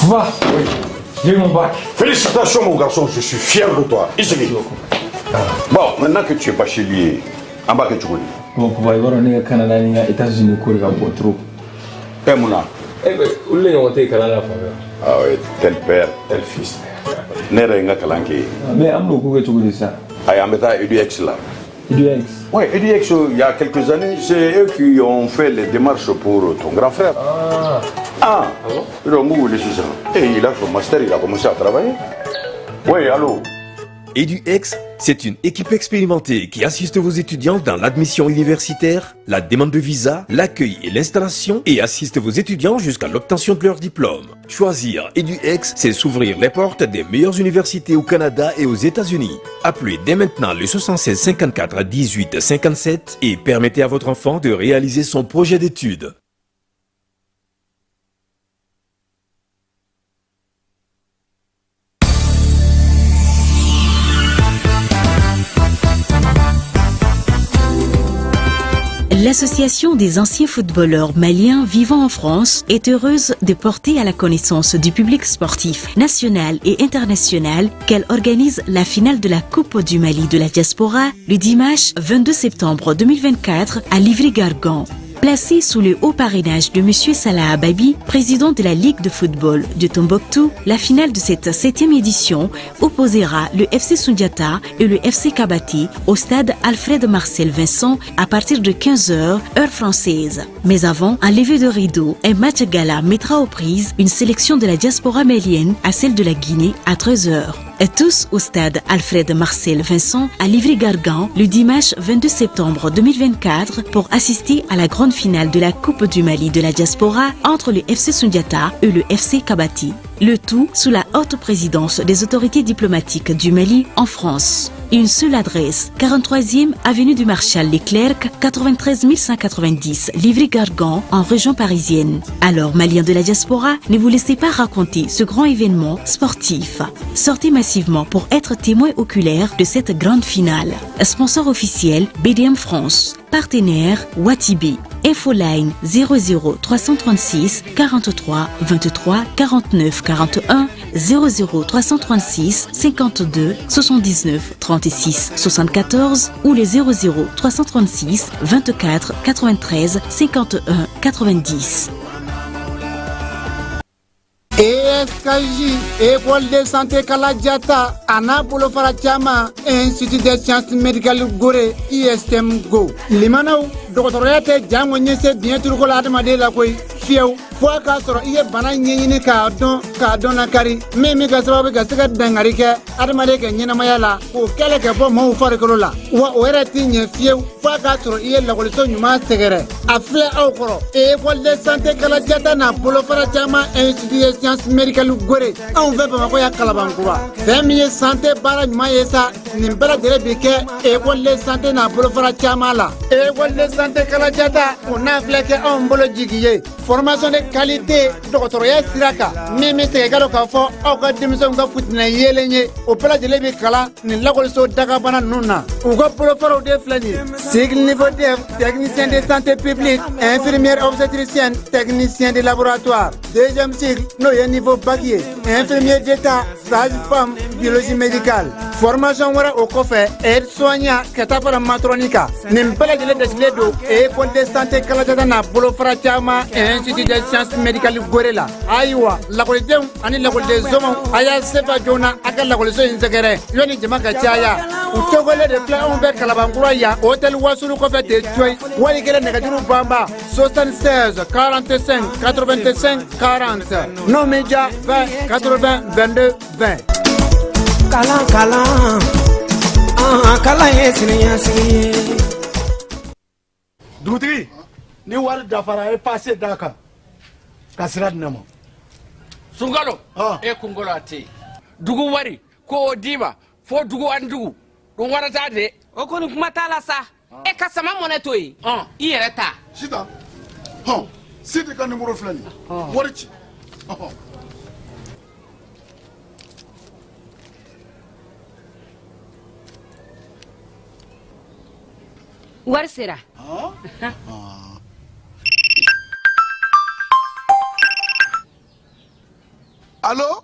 Papa, Oui. J'ai eu mon bac. Félicitations mon garçon, je suis fier de toi. I sigi. Bon, maintenant que tu es bachelier, an b'a kɛ cogo di? Bon papa, i b'a dɔn ne ka Canada ni n ka États-Unis ko de ka bon trop. Ɛ mun na? Eh ben, olu de ɲɔgɔn tɛ yen kalan na fan fɛ. Ah oui, tel père, tel fils. Ne yɛrɛ ye n ka kalan kɛ yen. Mais an bɛn'o ko kɛ cogo di sisan? Ayi, an bɛ taa EDX la. EDX. Oui, EDX, il y a quelques années, c'est eux qui ont fait les démarches pour ton grand frère. Ah. Ah, Ah bon? Donc, vous voulez ça. Et il a son master, il a commencé à travailler. Oui, allô? EduX, c'est une équipe expérimentée qui assiste vos étudiants dans l'admission universitaire, la demande de visa, l'accueil et l'installation et assiste vos étudiants jusqu'à l'obtention de leur diplôme. Choisir EduX, c'est s'ouvrir les portes des meilleures universités au Canada et aux États-Unis. Appelez dès maintenant le 76 54 18 57 et permettez à votre enfant de réaliser son projet d'études. L'Association des anciens footballeurs maliens vivant en France est heureuse de porter à la connaissance du public sportif national et international qu'elle organise la finale de la Coupe du Mali de la diaspora le dimanche 22 septembre 2024 à Livry-Gargan. Placée sous le haut parrainage de M. Salah Ababi, président de la Ligue de football de Tombouctou, la finale de cette 7e édition opposera le FC Sundiata et le FC Kabati au stade Alfred Marcel Vincent à partir de 15h, heure française. Mais avant, un lever de rideau, un match gala mettra aux prises une sélection de la diaspora malienne à celle de la Guinée à 13h. Et tous au stade Alfred Marcel Vincent à Livry-Gargan le dimanche 22 septembre 2024 pour assister à la grande finale de la Coupe du Mali de la diaspora entre le FC Sundiata et le FC Kabati. Le tout sous la haute présidence des autorités diplomatiques du Mali en France. Une seule adresse, 43e avenue du Marshal Leclerc, 93 190, Livry-Gargan, en région parisienne. Alors, Maliens de la diaspora, ne vous laissez pas raconter ce grand événement sportif. Sortez massivement pour être témoin oculaire de cette grande finale. Sponsor officiel, BDM France. Partenaire, Watibi. Infoline 00 336 43 23 49 41 00 336 52 79 36 74 ou les 00 336 24 93 51 90. ESKJ, École de santé Kaladiata, a n'a bolofara caman, Institut des sciences médicales Gorée, ISM Go. Limanaw, dɔgɔtɔrɔya tɛ jango ɲɛse biɲɛ turuko la adamaden la koyi fiyewu fo a k'a sɔrɔ i ye bana ɲɛɲini k'a dɔn k'a dɔn lakari min bɛ kɛ sababu ka se ka dankari kɛ adamaden ka ɲɛnamaya la k'o kɛlɛ ka bɔ maaw farikolo la wa o yɛrɛ tɛ ɲɛ fiyewu fo a k'a sɔrɔ i ye lakɔliso ɲuman sɛgɛrɛ a filɛ aw kɔrɔ école de santé Kaladiata n'a bolofara caman institut de sciences médicales Gorée anw fɛ Bamakɔ yan Kalabankura fɛn min ye santé baara ɲuman ye sa nin bɛɛ lajɛlen bi kɛ école de santé n'a bolofara caman la école de santé Kaladiata o n'a filɛ kɛ anw bolo jigi ye formation de qualité dɔgɔtɔrɔya sira kan min bɛ segin ka dɔn k'a fɔ aw ka denmisɛnw ka futinɛ yeelen ye o bɛɛ lajɛlen bɛ kalan nin lakɔliso dagabana ninnu na u ka bolofaraw de filɛ nin ye cycle niveau DF technicien de santé publique infirmière obstétricienne technicien de laboratoire deuxième cycle n'o ye niveau bac ye infirmier d'état sage-femme biologie médicale formation wɛrɛ o kɔfɛ aide soignant ka taa fara matrɔni kan nin bɛɛ lajɛlen dasilen don école de santé Kaladiata n'a bolofara caman institut des sciences médicales Gorée la ayiwa lakɔlidenw ani lakɔliden somɔgɔw a y'a sefa joona a ka lakɔliso in sɛgɛrɛ yanni jama ka caya u tɔgɔlen de filɛ anw bɛ Kalabankura yan hôtel Wasulu kɔfɛ ten coyi wali kelen nɛgɛjuru banba 76 45 85 40 n'o m'i diya 20 80 22 20. Kalan kalan an kalan ye siniɲɛsigi ye. Dugutigi, ni wari dafara, a ye passe d'a kan ka sira di ne ma. Sunkalo e kunkolo a tɛ yen dugu wari ko o d'i ma fo dugu ani dugu ɗum warata de. O kɔni kuma t'a la sa e ka sama mɔnɛ to yen i yɛrɛ ta. Sitan hɔn, Sidi ka nimoro filɛ nin ye, wari ci ɔhɔn. Wari sera. Allo,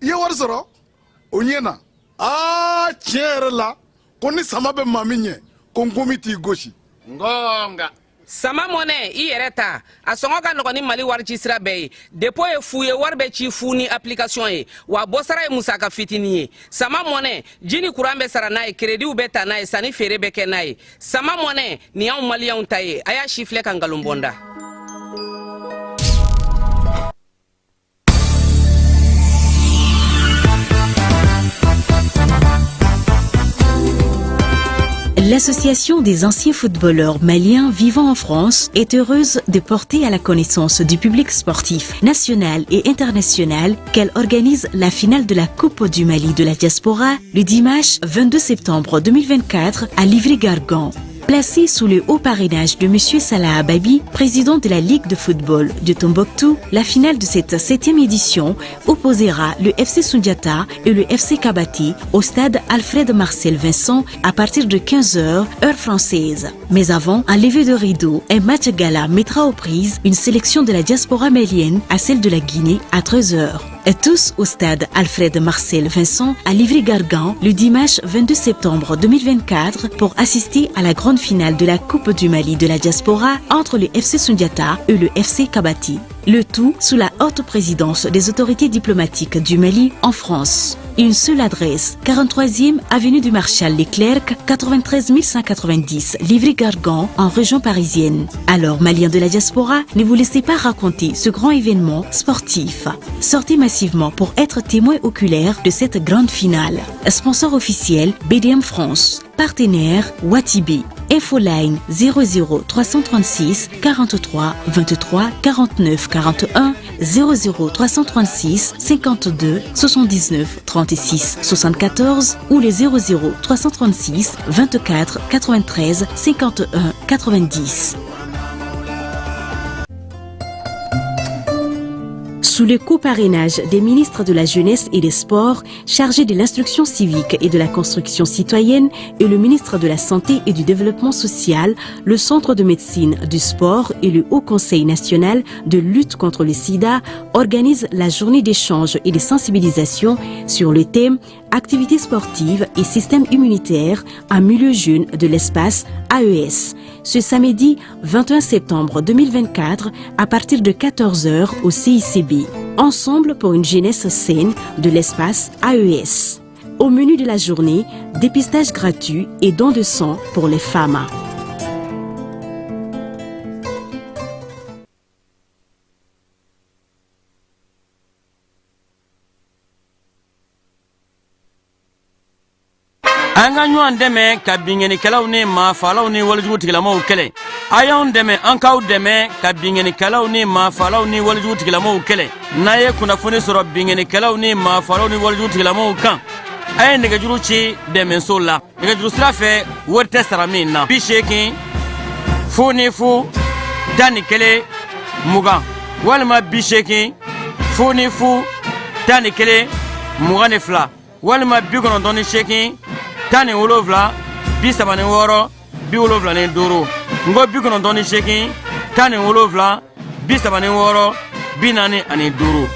i ye wari sɔrɔ? O ɲɛna. Aa, tiɲɛ yɛrɛ la, ko ni sama bɛ maa min ɲɛ, ko nkomi t'i gosi. Ngonga. Sama Mɔnɛ, i yɛrɛ ta, a sɔngɔ ka nɔgɔn ni Mali warici sira bɛɛ ye. Dépôt ye fu ye, wari bɛ ci fu ni application ye, wa bɔsara ye musaka fitinin ye. Sama Mɔnɛ, ji ni kuran bɛ sara n'a ye, créditw bɛ ta n'a ye, sanni feere bɛ kɛ n'a ye. Sama Mɔnɛ, nin y'anw maliyɛnw ta ye, a y'a sifilɛ ka nkalon bɔ n da. L'Association des anciens footballeurs maliens vivant en France est heureuse de porter à la connaissance du public sportif national et international qu'elle organise la finale de la Coupe du Mali de la diaspora le dimanche 22 septembre 2024 à Livry-Gargan. Placé sous le haut parrainage de M. Salah Ababi, président de la Ligue de football de Tombouctou, la finale de cette 7e édition opposera le FC Sundiata et le FC Kabati au stade Alfred Marcel Vincent à partir de 15h, heure française. Mais avant, un lever de rideau, un match gala mettra aux prises une sélection de la diaspora malienne à celle de la Guinée à 13h. Et tous au stade Alfred Marcel Vincent à Livry-Gargan le dimanche 22 septembre 2024 pour assister à la grande finale de la Coupe du Mali de la diaspora entre le FC Sundiata et le FC Kabati. Le tout sous la haute présidence des autorités diplomatiques du Mali en France. Une seule adresse, 43e avenue du Marshal Leclerc, 93 190, Livry-Gargan, en région parisienne. Alors, Maliens de la diaspora, ne vous laissez pas raconter ce grand événement sportif. Sortez massivement pour être témoin oculaire de cette grande finale. Sponsor officiel, BDM France. Partenaire, Watibi. Infoline 00 336 43 23 49 41 00 336 52 79 36 74 ou les 00 336 24 93 51 90. Sous le coparrainage des ministres de la Jeunesse et des Sports, chargés de l'instruction civique et de la construction citoyenne, et le ministre de la Santé et du Développement social, le Centre de médecine du sport et le Haut Conseil national de lutte contre le sida organisent la journée d'échange et de sensibilisation sur le thème Activités sportives et système immunitaire en milieu jeune de l'espace AES. Ce samedi 21 septembre 2024 à partir de 14h au CICB. Ensemble pour une jeunesse saine de l'espace AES. Au menu de la journée, dépistage gratuit et don de sang pour les femmes. An ka ɲɔgɔn dɛmɛ ka binkannikɛlaw ni maafalaw ni walejugu tigilamaw kɛlɛ. A y'anw dɛmɛ, an k'aw dɛmɛ ka binkannikɛlaw ni maafalaw ni walejugu tigilamaw kɛlɛ. N'a ye kunnafoni sɔrɔ binkannikɛlaw ni maafalaw ni walejugu tigilamaw kan, a ye nɛgɛjuru ci dɛmɛso la nɛgɛjuru sira fɛ, wari tɛ sara min na: 80 00 11 20 walima 80 00 11 22 walima 98 17 36 75. N ko 98 17 36 45.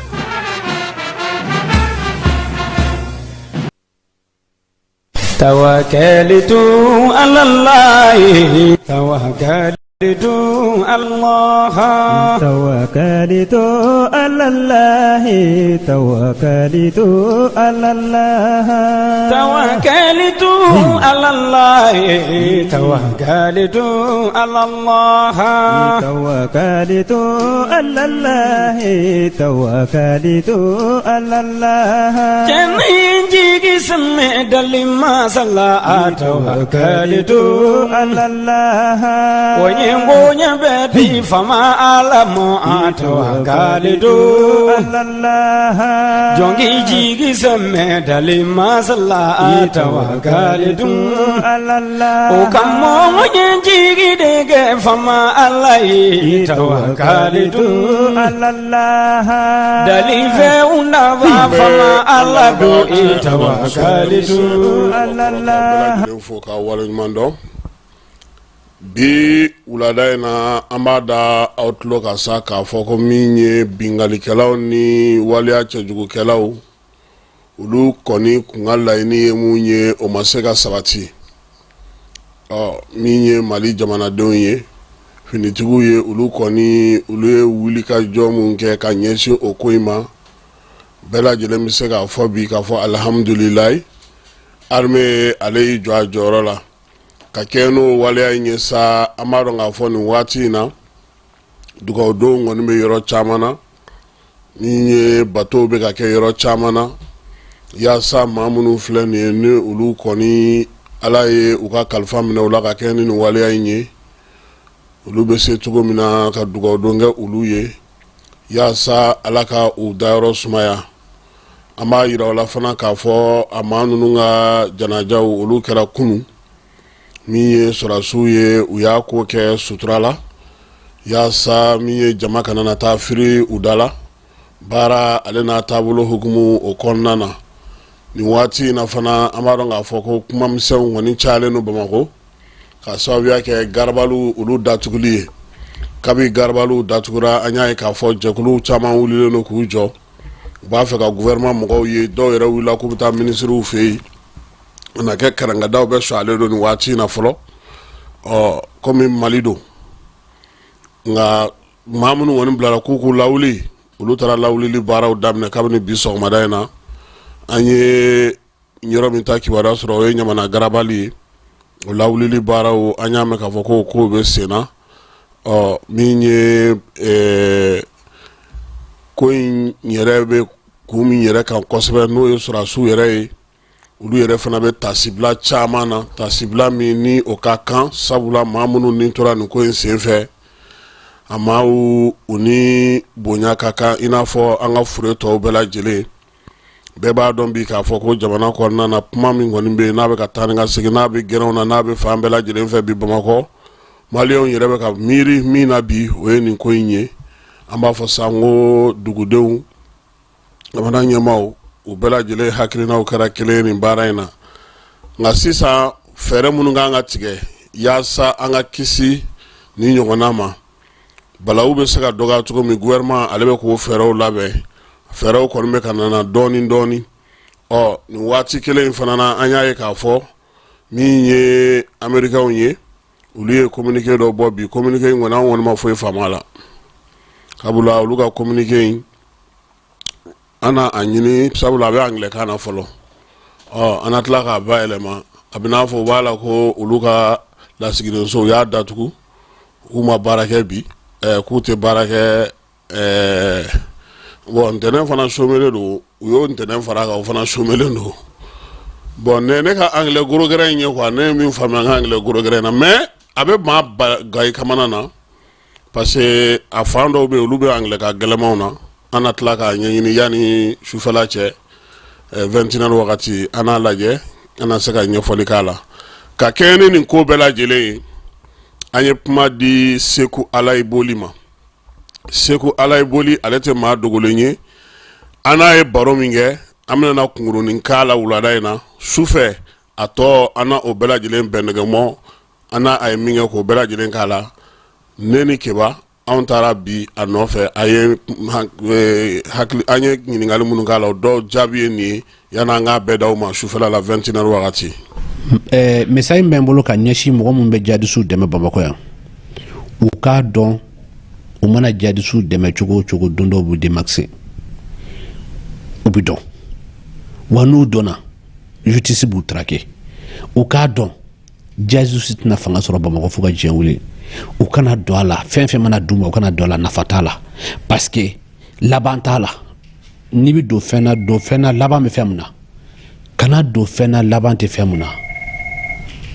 توكلت على الله، توكلت على الله، توكلت على الله، توكلت على الله، توكلت على الله، توكلت على الله، توكلت على الله، توكلت على الله. Jigi sɛmɛ dali masala, توكلت على الله. Onye bɛ di fama ala ma, توكلت على الله. Jɔnki jigi sɛmɛ dali masala, توكلت على الله. O ka mɔgɔ ye jigi de kɛ fama ala ye, توكلت على الله. Dali fɛnw nafa fama ala do i, توكلت على الله. Lajɛlen fo k'a waleɲuman dɔn. Bi wulada in na, an b'a da aw tulo kan sa k'a fɔ ko min ye binkalikɛlaw ni waleya cɛjugukɛlaw, olu kɔni kun ka laɲini ye mun ye, o ma se ka sabati. Ɔ min ye Mali jamanadenw ye, finitigiw ye, olu kɔni olu ye wulikajɔ mun kɛ ka ɲɛsin o ko in ma, bɛɛ lajɛlen bɛ se k'a fɔ bi k'a fɔ alihamudulilayi, armée ale y'i jɔ a jɔyɔrɔ la ka kɛ n'o waleya in ye sa. An b'a dɔn k'a fɔ nin waati in na, dugawudonw kɔni bɛ yɔrɔ caman na, min ye batow bɛ ka kɛ yɔrɔ caman na, yaasa maa minnu filɛ nin ye, ni olu kɔni Ala ye u ka kalifa minɛ u la ka kɛ ni nin waleya in ye, olu bɛ se cogo min na ka dugawudon kɛ olu ye, yaasa Ala ka u dayɔrɔ sumaya. An b'a yira o la fana k'a fɔ a maa ninnu ka janajaw, olu kɛra kunun. Min ye sɔrɔdasiw ye, u y'a ko kɛ sutura la, yaasa min ye jama kana na taa firi u da la. Baara ale n'a taabolo hukumu o kɔnɔna na, nin waati in na fana, an b'a dɔn k'a fɔ ko kumamisɛnw kɔni cayalen don Bamakɔ, ka sababuya kɛ garabaliw olu datuguli ye. Kabi garabaliw datugura, an y'a ye k'a fɔ jɛkuluw caman wulilen don k'u jɔ, u b'a fɛ ka gouvernement mɔgɔw ye. Dɔw yɛrɛ wulila k'u bɛ taa minisiriw fɛ yen. A na kɛ karangadaw bɛɛ sɔgɔlen don nin waati in na fɔlɔ. Ɔ komi Mali don, nka maa minnu kɔni bilara k'u k'u lawuli, olu taara lawulili baaraw daminɛ kabini bi sɔgɔmada in na. An ye yɔrɔ min ta kibaruya sɔrɔ, o ye Ɲamana garabali ye. O lawulili baaraw, an y'a mɛn k'a fɔ ko kow bɛ sen na. Ɔ min ye ko in yɛrɛ bɛ kun min yɛrɛ kan kosɛbɛ, n'o ye sɔrɔdasiw yɛrɛ ye, olu yɛrɛ fana bɛ tasibila caman na, tasibila min ni o ka kan, sabula maa minnu ni tora nin ko in senfɛ, a maaw u ni bonya ka kan i n'a fɔ an ka fure tɔw bɛɛ lajɛlen. Bɛɛ b'a dɔn bi k'a fɔ ko jamana kɔnɔna na, kuma min kɔni bɛ yen, n'a bɛ ka taa ni ka segin, n'a bɛ gɛrɛnw na, n'a bɛ fan bɛɛ lajɛlen fɛ bi Bamakɔ, maliyɛnw yɛrɛ bɛ ka miiri min na bi, o ye nin ko in ye. An b'a fɔ sa ko dugudenw, jamana ɲɛmaaw, u bɛɛ lajɛlen hakilinaw kɛra kelen ye nin baara in na. Nka sisan, fɛɛrɛ minnu kan ka tigɛ yaasa an ka kisi ni ɲɔgɔnna ma, balawu bɛ se ka dɔgɔya cogo min, gouvernement ale bɛ k'o fɛɛrɛw labɛn. Fɛɛrɛw kɔni bɛ ka nana dɔɔni dɔɔni. Ɔ nin waati kelen in fana na, an y'a ye k'a fɔ min ye américains ye, olu ye communiqué dɔ bɔ bi. Communiqué in kɔni, an kɔni ma foyi faamu a la, sabula olu ka communiqué in, an na a ɲini, sabula a bɛ angilɛkan na fɔlɔ. Ɔ an na tila k'a bayɛlɛma. A bɛ n'a fɔ u b'a la ko olu ka lasigidenso, u y'a datugu, k'u ma baara kɛ bi, k'u tɛ baara kɛ. Bon, ntɛnɛn fana somelen don, u y'o ntɛnɛn fara kan, o fana somelen don. Bon, ne ka anglais gorogɛrɛ in ye quoi, ne ye min faamuya n ka anglais gorogɛrɛ in na, mais a bɛ maa ba ga i kamana na, parce que a fan dɔw bɛ yen, olu bɛ anglais ka gɛlɛmanw na. An na tila k'a ɲɛɲini yanni sufɛla cɛ, 21 heures wagati, an n'a lajɛ, an na se ka ɲɛfɔli k'a la. Ka kɛɲɛ ni nin ko bɛɛ lajɛlen ye, an ye kuma di Seku Alayi Boli ma. Seku Alayi Boli, ale tɛ maa dogolen ye. An n'a ye baro min kɛ, an bɛna na kunkurunin k'a la wulada in na. Sufɛ a tɔ, an na o bɛɛ lajɛlen bɛndɛgɛmɔ, an n'a a ye min kɛ, k'o bɛɛ lajɛlen k'a la. Ne ni Keba, anw taara bi a nɔfɛ. A ye hakili, an ye ɲininkali minnu k'a la, o dɔw jaabi ye nin ye, yanni an k'a bɛɛ d'aw ma sufɛla la 21 heures wagati. Message min bɛ n bolo ka ɲɛsin mɔgɔ minnu bɛ jadisiw dɛmɛ Bamakɔ yan, u k'a dɔn, u mana jadisiw dɛmɛ cogo o cogo, don dɔw b'u démasquer, u bɛ dɔn wa. N'u dɔnna, justice b'u traquer. U k'a dɔn, jadisi tɛna fanga sɔrɔ Bamakɔ fo ka diɲɛ wuli. U kana don a la. Fɛn fɛn mana d'u ma, u kana don a la, nafa t'a la, parce que laban t'a la. N'i bɛ don fɛn na, don fɛn na laban bɛ fɛn min na. Kana don fɛn na laban tɛ fɛn min na.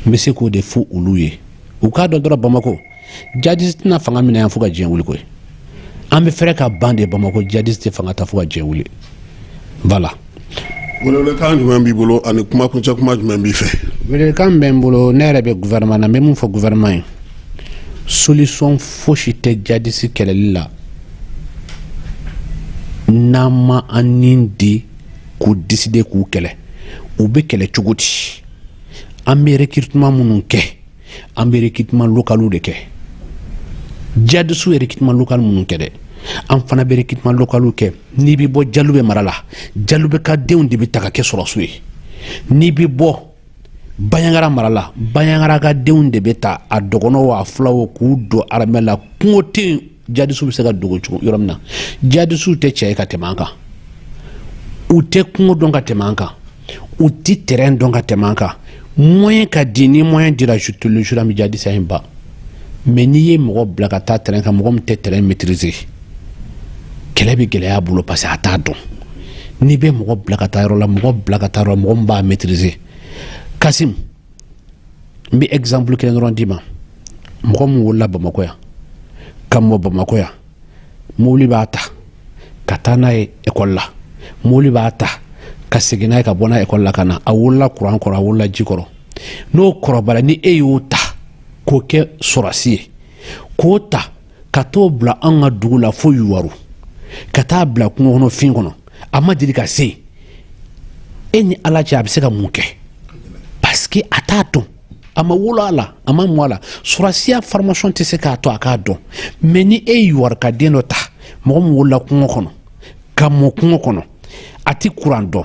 N bɛ se k'o de fɔ olu ye. U k'a dɔn dɔrɔn, Bamakɔ, jadisi tɛna fanga minɛ yan fo ka diɲɛ wuli koyi. An bɛ fɛrɛ ka ban de. Bamakɔ, jadisi tɛ fanga ta fo ka diɲɛ wuli. Voilà. Welewelekan jumɛn b'i bolo ani kumakuncɛ kuma jumɛn b'i fɛ? Welewelekan bɛ n bolo, ne yɛrɛ bɛ gouvernement na, n bɛ mun fɔ gouvernement ye? Solution fosi tɛ jadisi kɛlɛli la n'an ma an ni di k'u décider k'u kɛlɛ. U bɛ kɛlɛ cogo di? An bɛ recrutement minnu kɛ. An bɛ recrutement localiw de kɛ. Jadisiw ye recrutement local minnu kɛ dɛ, an fana bɛ recrutement localiw kɛ. N'i bɛ bɔ Jalube mara la, Jalube ka denw de bɛ ta ka kɛ sɔrɔsiw ye. N'i bɛ bɔ Baɲangara mara la, Baɲangara ka denw de bɛ ta, a dɔgɔnɔw, a filaw, k'u don armée la. Kungo tɛ yen jadisiw bɛ se ka dogo cogo yɔrɔ min na. Jadisiw tɛ cɛ ye ka tɛmɛ an kan, u tɛ kungo dɔn ka tɛmɛ an kan, u tɛ terrain dɔn ka tɛmɛ an kan. Moyen ka di, ni moyen dira, je te le jure, an bɛ jadisiya in ban. Mais n'i ye mɔgɔ bila ka taa terrain kan, mɔgɔ min tɛ terrain maîtriser, kɛlɛ bɛ gɛlɛya a bolo parce que a t'a dɔn. N'i bɛ mɔgɔ bila ka taa yɔrɔ la, mɔgɔ bila ka taa yɔrɔ la, mɔgɔ min b'a maîtriser. Kasim, n bɛ exemple kelen dɔrɔn d'i ma. Mɔgɔ min wolola Bamakɔ yan, ka mɔ Bamakɔ yan, mobili b'a ta ka taa n'a ye ekɔli la, mobili b'a ta ka segin n'a ye ka bɔ n'a ye ekɔli la ka na. A wolola kuran kɔrɔ, a wolola ji kɔrɔ. N'o kɔrɔbayara, ni e y'o ta k'o kɛ sɔrɔsi ye, k'o ta ka t'o bila an ka dugu la fo Yuwaru, ka taa bila kungo kɔnɔ, fin kɔnɔ, a ma deli ka se, e ni Ala cɛ, a bɛ se ka mun kɛ? Parce que a t'a dɔn, a ma wolo a la, a ma mɔ a la. Sɔrɔsiya formation tɛ se k'a to a k'a dɔn. Mais ni e ye Yuwaru ka den dɔ ta, mɔgɔ min wolola kungo kɔnɔ ka mɔ kungo kɔnɔ, a tɛ kuran dɔn,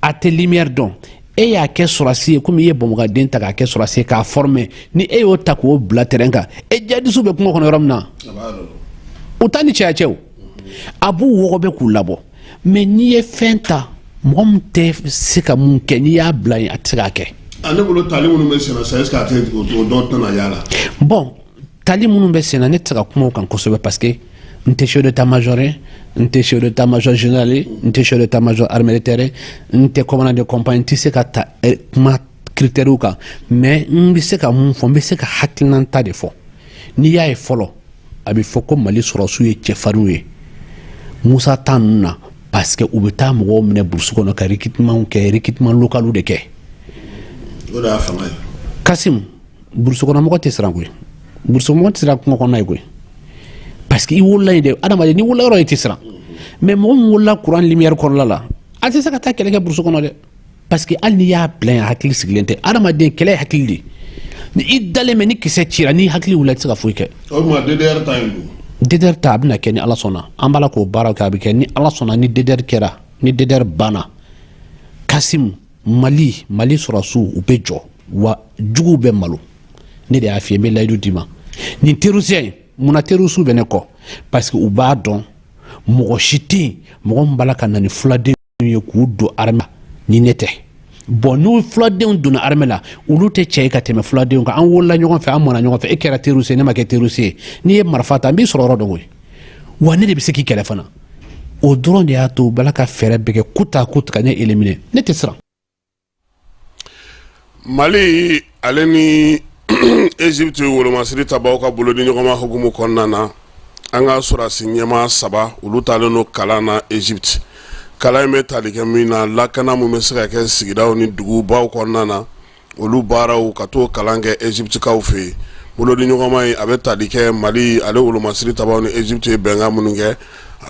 a tɛ lumière dɔn, e y'a kɛ sɔrɔsi ye, komi i ye Bamakɔden ta k'a kɛ sɔrɔsi ye k'a former, ni e y'o ta k'o bila terrain kan, e jadisiw bɛ kungo kɔnɔ yɔrɔ min na, u t'a ni cɛya cɛ o, a b'u wɔgɔbɛ k'u labɔ. Mais n'i ye fɛn ta, mɔgɔ min tɛ se ka mun kɛ, n'i y'a bila yen, a tɛ se k'a kɛ. A ne bolo, tali minnu bɛ senna sisan, est ce que a tɛ o dɔ tɛna y'a la? Bon, tali minnu bɛ senna, ne tɛ se ka kuma o kan kosɛbɛ parce que n tɛ chef d'état major ye, n tɛ chef d'état major général ye, n tɛ chef d'état major armée de terre, n tɛ commandant de compagnie, n tɛ se ka ta kuma critères kan. Mais n bɛ se ka mun fɔ? N bɛ se ka hakilinata de fɔ. N'i y'a ye fɔlɔ, a bɛ fɔ ko Mali sɔrɔsiw ye cɛfarinw ye Musa ta ninnu na, parce que u bɛ taa mɔgɔw minɛ burusi kɔnɔ ka recrutement kɛ, recrutement local de kɛ. O de y'a fanga ye. Kasim, burusi kɔnɔ mɔgɔ tɛ siran koyi, burusi mɔgɔ tɛ siran kungo kɔnɔna ye koyi, parce que i wolola yen de. Adamaden, n'i wolola yɔrɔ, i tɛ siran. Mais mɔgɔ min wolola kuran lumière kɔrɔla la, a tɛ se ka taa kɛlɛ kɛ burusi kɔnɔ dɛ, parce que hali n'i y'a bila yen, a hakili sigilen tɛ. Adamaden, kɛlɛ ye hakili de. Ni i dalen bɛ, ni kisɛ cira, n'i hakili wulila, i tɛ se ka foyi kɛ. O tuma DDR ta in dun? DDR ta, a bɛna kɛ ni Ala sɔnna. An b'a la k'o baara kɛ, a bɛ kɛ ni Ala sɔnna. Ni DDR kɛra, ni DDR banna, Kasim, Mali sɔrɔsiw, u bɛ jɔ wa juguw bɛ malo. Ne de y'a f'i ye, n bɛ layidu d'i ma. Nin terroriste in, munna terroriste bɛ ne kɔ? Parce que u b'a dɔn, mɔgɔ si tɛ yen, mɔgɔ min b'a la ka na ni fuladenw ye k'u don armée ni ne tɛ. Bon, n'u fuladenw donna armée la, olu tɛ cɛ ye ka tɛmɛ fuladenw kan. An wolola ɲɔgɔn fɛ, an mɔna ɲɔgɔn fɛ. E kɛra terroriste ye, ne ma kɛ terroriste ye. N'i ye marifa ta, n b'i sɔrɔ yɔrɔ dɔn koyi, wa ne de bɛ se k'i kɛlɛ fana. O dɔrɔn de y'a to u b'a la ka fɛɛrɛ bɛɛ kɛ kuta kuta ka ne éliminer. Ne tɛ siran. Mali ale ni Egypte wolomasiri tabaw ka bolo di ɲɔgɔnma hukumu kɔnɔna na, an ka sɔrɔdasi ɲɛmaa saba, olu taalen don kalan na Egypte. Kalan in bɛ tali kɛ min na, lakana min bɛ se ka kɛ sigidaw ni dugubaw kɔnɔna na, olu baaraw, ka t'o kalan kɛ Egyptekaw fɛ yen. Bolo di ɲɔgɔnma in, a bɛ tali kɛ Mali ale wolomasiri tabaw ni Egypte ye bɛnkan minnu kɛ.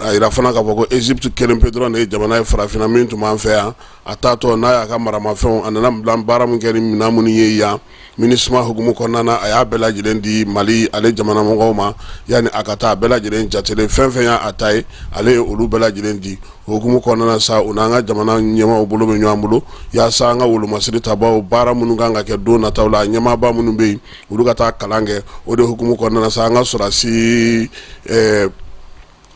A yira fana k'a fɔ ko Egypte kelen pe dɔrɔn de ye jamana ye farafinna min tun b'an fɛ yan. A taatɔ n'a y'a ka maramafɛnw, a nana bila baara min kɛ ni minɛn minnu ye yan, MINUSMA hukumu kɔnɔna na, a y'a bɛɛ lajɛlen di Mali ale jamana mɔgɔw ma yanni a ka taa. A bɛɛ lajɛlen jatelen, fɛn fɛn y'a ta ye, ale ye olu bɛɛ lajɛlen di. O hukumu kɔnɔna na sa, u n'an ka jamana ɲɛmaaw bolo bɛ ɲɔgɔn bolo yaasa an ka wolomasiri tabaw, baara minnu kan ka kɛ don nataw la, ɲɛmaaba minnu bɛ yen, olu ka taa kalan kɛ. O de hukumu kɔnɔna na sa, an ka sɔrɔdasi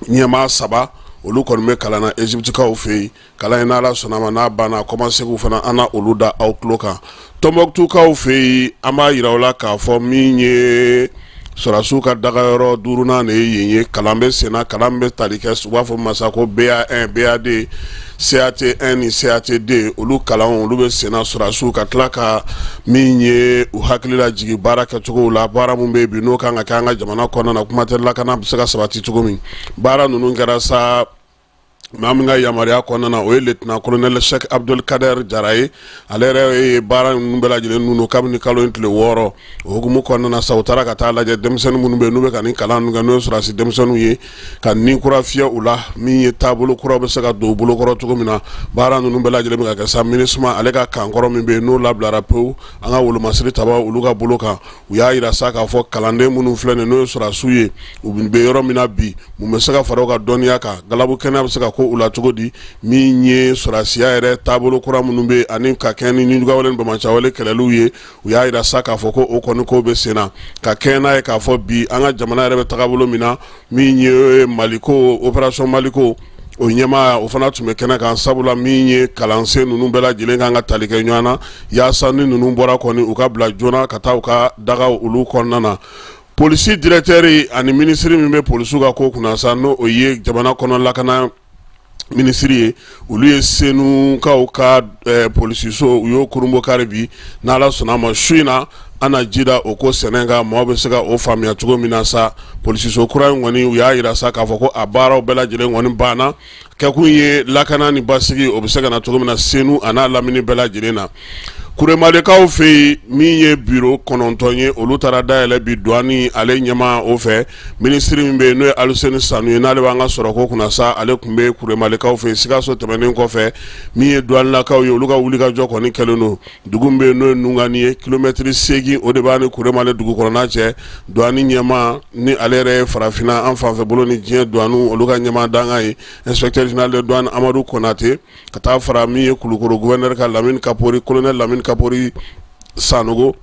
ɲɛmaa saba, olu kɔni bɛ kalan na Egyptekaw fɛ yen. Kalan in, n'Ala sɔnna ma, n'a banna, kɔmasegin fana, an na olu da aw tulo kan. Tɔnbɔkutukaw fɛ yen, an b'a yira aw la k'a fɔ min ye sɔrɔdasiw ka dagayɔrɔ duurunan de ye yen ye. Kalan bɛ senna, kalan bɛ tali kɛ, u b'a fɔ masa ko BA1, BA2, CAT1 ni CAT2, olu kalan, olu bɛ senna sɔrɔdasiw ka tila ka min ye u hakili lajigin baara kɛcogow la, baara min bɛ bi n'o kan ka kɛ an ka jamana kɔnɔna na, kuma tɛ lakana bɛ se ka sabati cogo min. Baara ninnu kɛra sa. Maa min ka yamaruya kɔnɔna na, o ye lieutenant colonel Cheikh Abdul Kader Jara ye. Ale yɛrɛ ye baara ninnu bɛɛ lajɛlen ninnu kabini kalo in tile 6. O hukumu kɔnɔna na sa, u taara ka taa lajɛ denmisɛnnin minnu bɛ yen, n'u bɛ ka nin kalan ninnu kɛ, n'o ye sɔrɔdasi denmisɛnninw ye, ka ni kura fiyɛ u la, min ye taabolo kuraw bɛ se ka don u bolokɔrɔ cogo min na. Baara ninnu bɛɛ lajɛlen bɛ ka kɛ sa MINUSMA ale ka camp kɔrɔ min bɛ yen, n'o labilara pewu an ka wolomasiri tabaw olu ka bolo kan. U y'a jira sa k'a fɔ kalanden minnu filɛ nin, n'o ye sɔrɔdasiw ye, u bɛ yɔrɔ min na bi, mun bɛ se ka fara u ka dɔnniya kan, galabu kɛnɛya bɛ se ka ko u la cogo di, min ye sɔrɔdasiya yɛrɛ taabolo kura minnu bɛ ani ka kɛɲɛ ni nijuguwale ni banbaanciwale kɛlɛliw ye. U y'a jira sa k'a fɔ ko o kɔni ko bɛ sen na ka kɛɲɛ n'a ye k'a fɔ bi an ka jamana yɛrɛ bɛ tagabolo min na, min ye Maliko, opération Maliko, o ɲɛmaa, o fana tun bɛ kɛnɛ kan, sabula min ye kalansen ninnu bɛɛ lajɛlen kan ka tali kɛ ɲɔgɔn na, yaasa ni ninnu bɔra kɔni, u ka bila joona ka taa u ka dagaw olu kɔnɔna na. Polisi directeur ani minisiri min bɛ polisiw ka ko kunna sa, n'o o ye jamana kɔnɔ lakana minisiri ye, olu ye Senukaw ka polisiso, u y'o kurunbonkari bi. N'Ala sɔnna a ma, su in na an na ji da o ko sɛnɛ kan, maaw bɛ se ka o faamuya cogo min na sa. Polisiso kura in kɔni, u y'a jira sa k'a fɔ ko a baaraw bɛɛ lajɛlen kɔni banna. Kɛkun ye lakana ni basigi, o bɛ se ka na cogo min na Senu a n'a lamini bɛɛ lajɛlen na. Kuremalekaw fɛ yen, min ye biro 9 ye, olu taara dayɛlɛ bi douane ale ɲɛmaa o fɛ. Minisiri min bɛ yen, n'o ye Aluseni Sanu ye, n'ale b'an ka sɔrɔko kunna sa, ale tun bɛ Kuremalekaw fɛ yen. Sikaso tɛmɛnen kɔfɛ, min ye douanelakaw ye, olu ka wulikajɔ kɔni kɛlen don dugu min bɛ yen, n'o ye Nungani ye, kilomɛtiri 8 o de b'a ni Kuremale dugu kɔnɔna cɛ. Douane ɲɛmaa, ni ale yɛrɛ ye farafinna an fanfɛ bolo ni diɲɛ douane olu ka ɲɛmaa dankan ye, inspecteur général de douane Amadu Konate, ka taa fara min ye Kulukoro gouverneur ka Lamini Kapori, colonel Lamini Kapori Sanogo,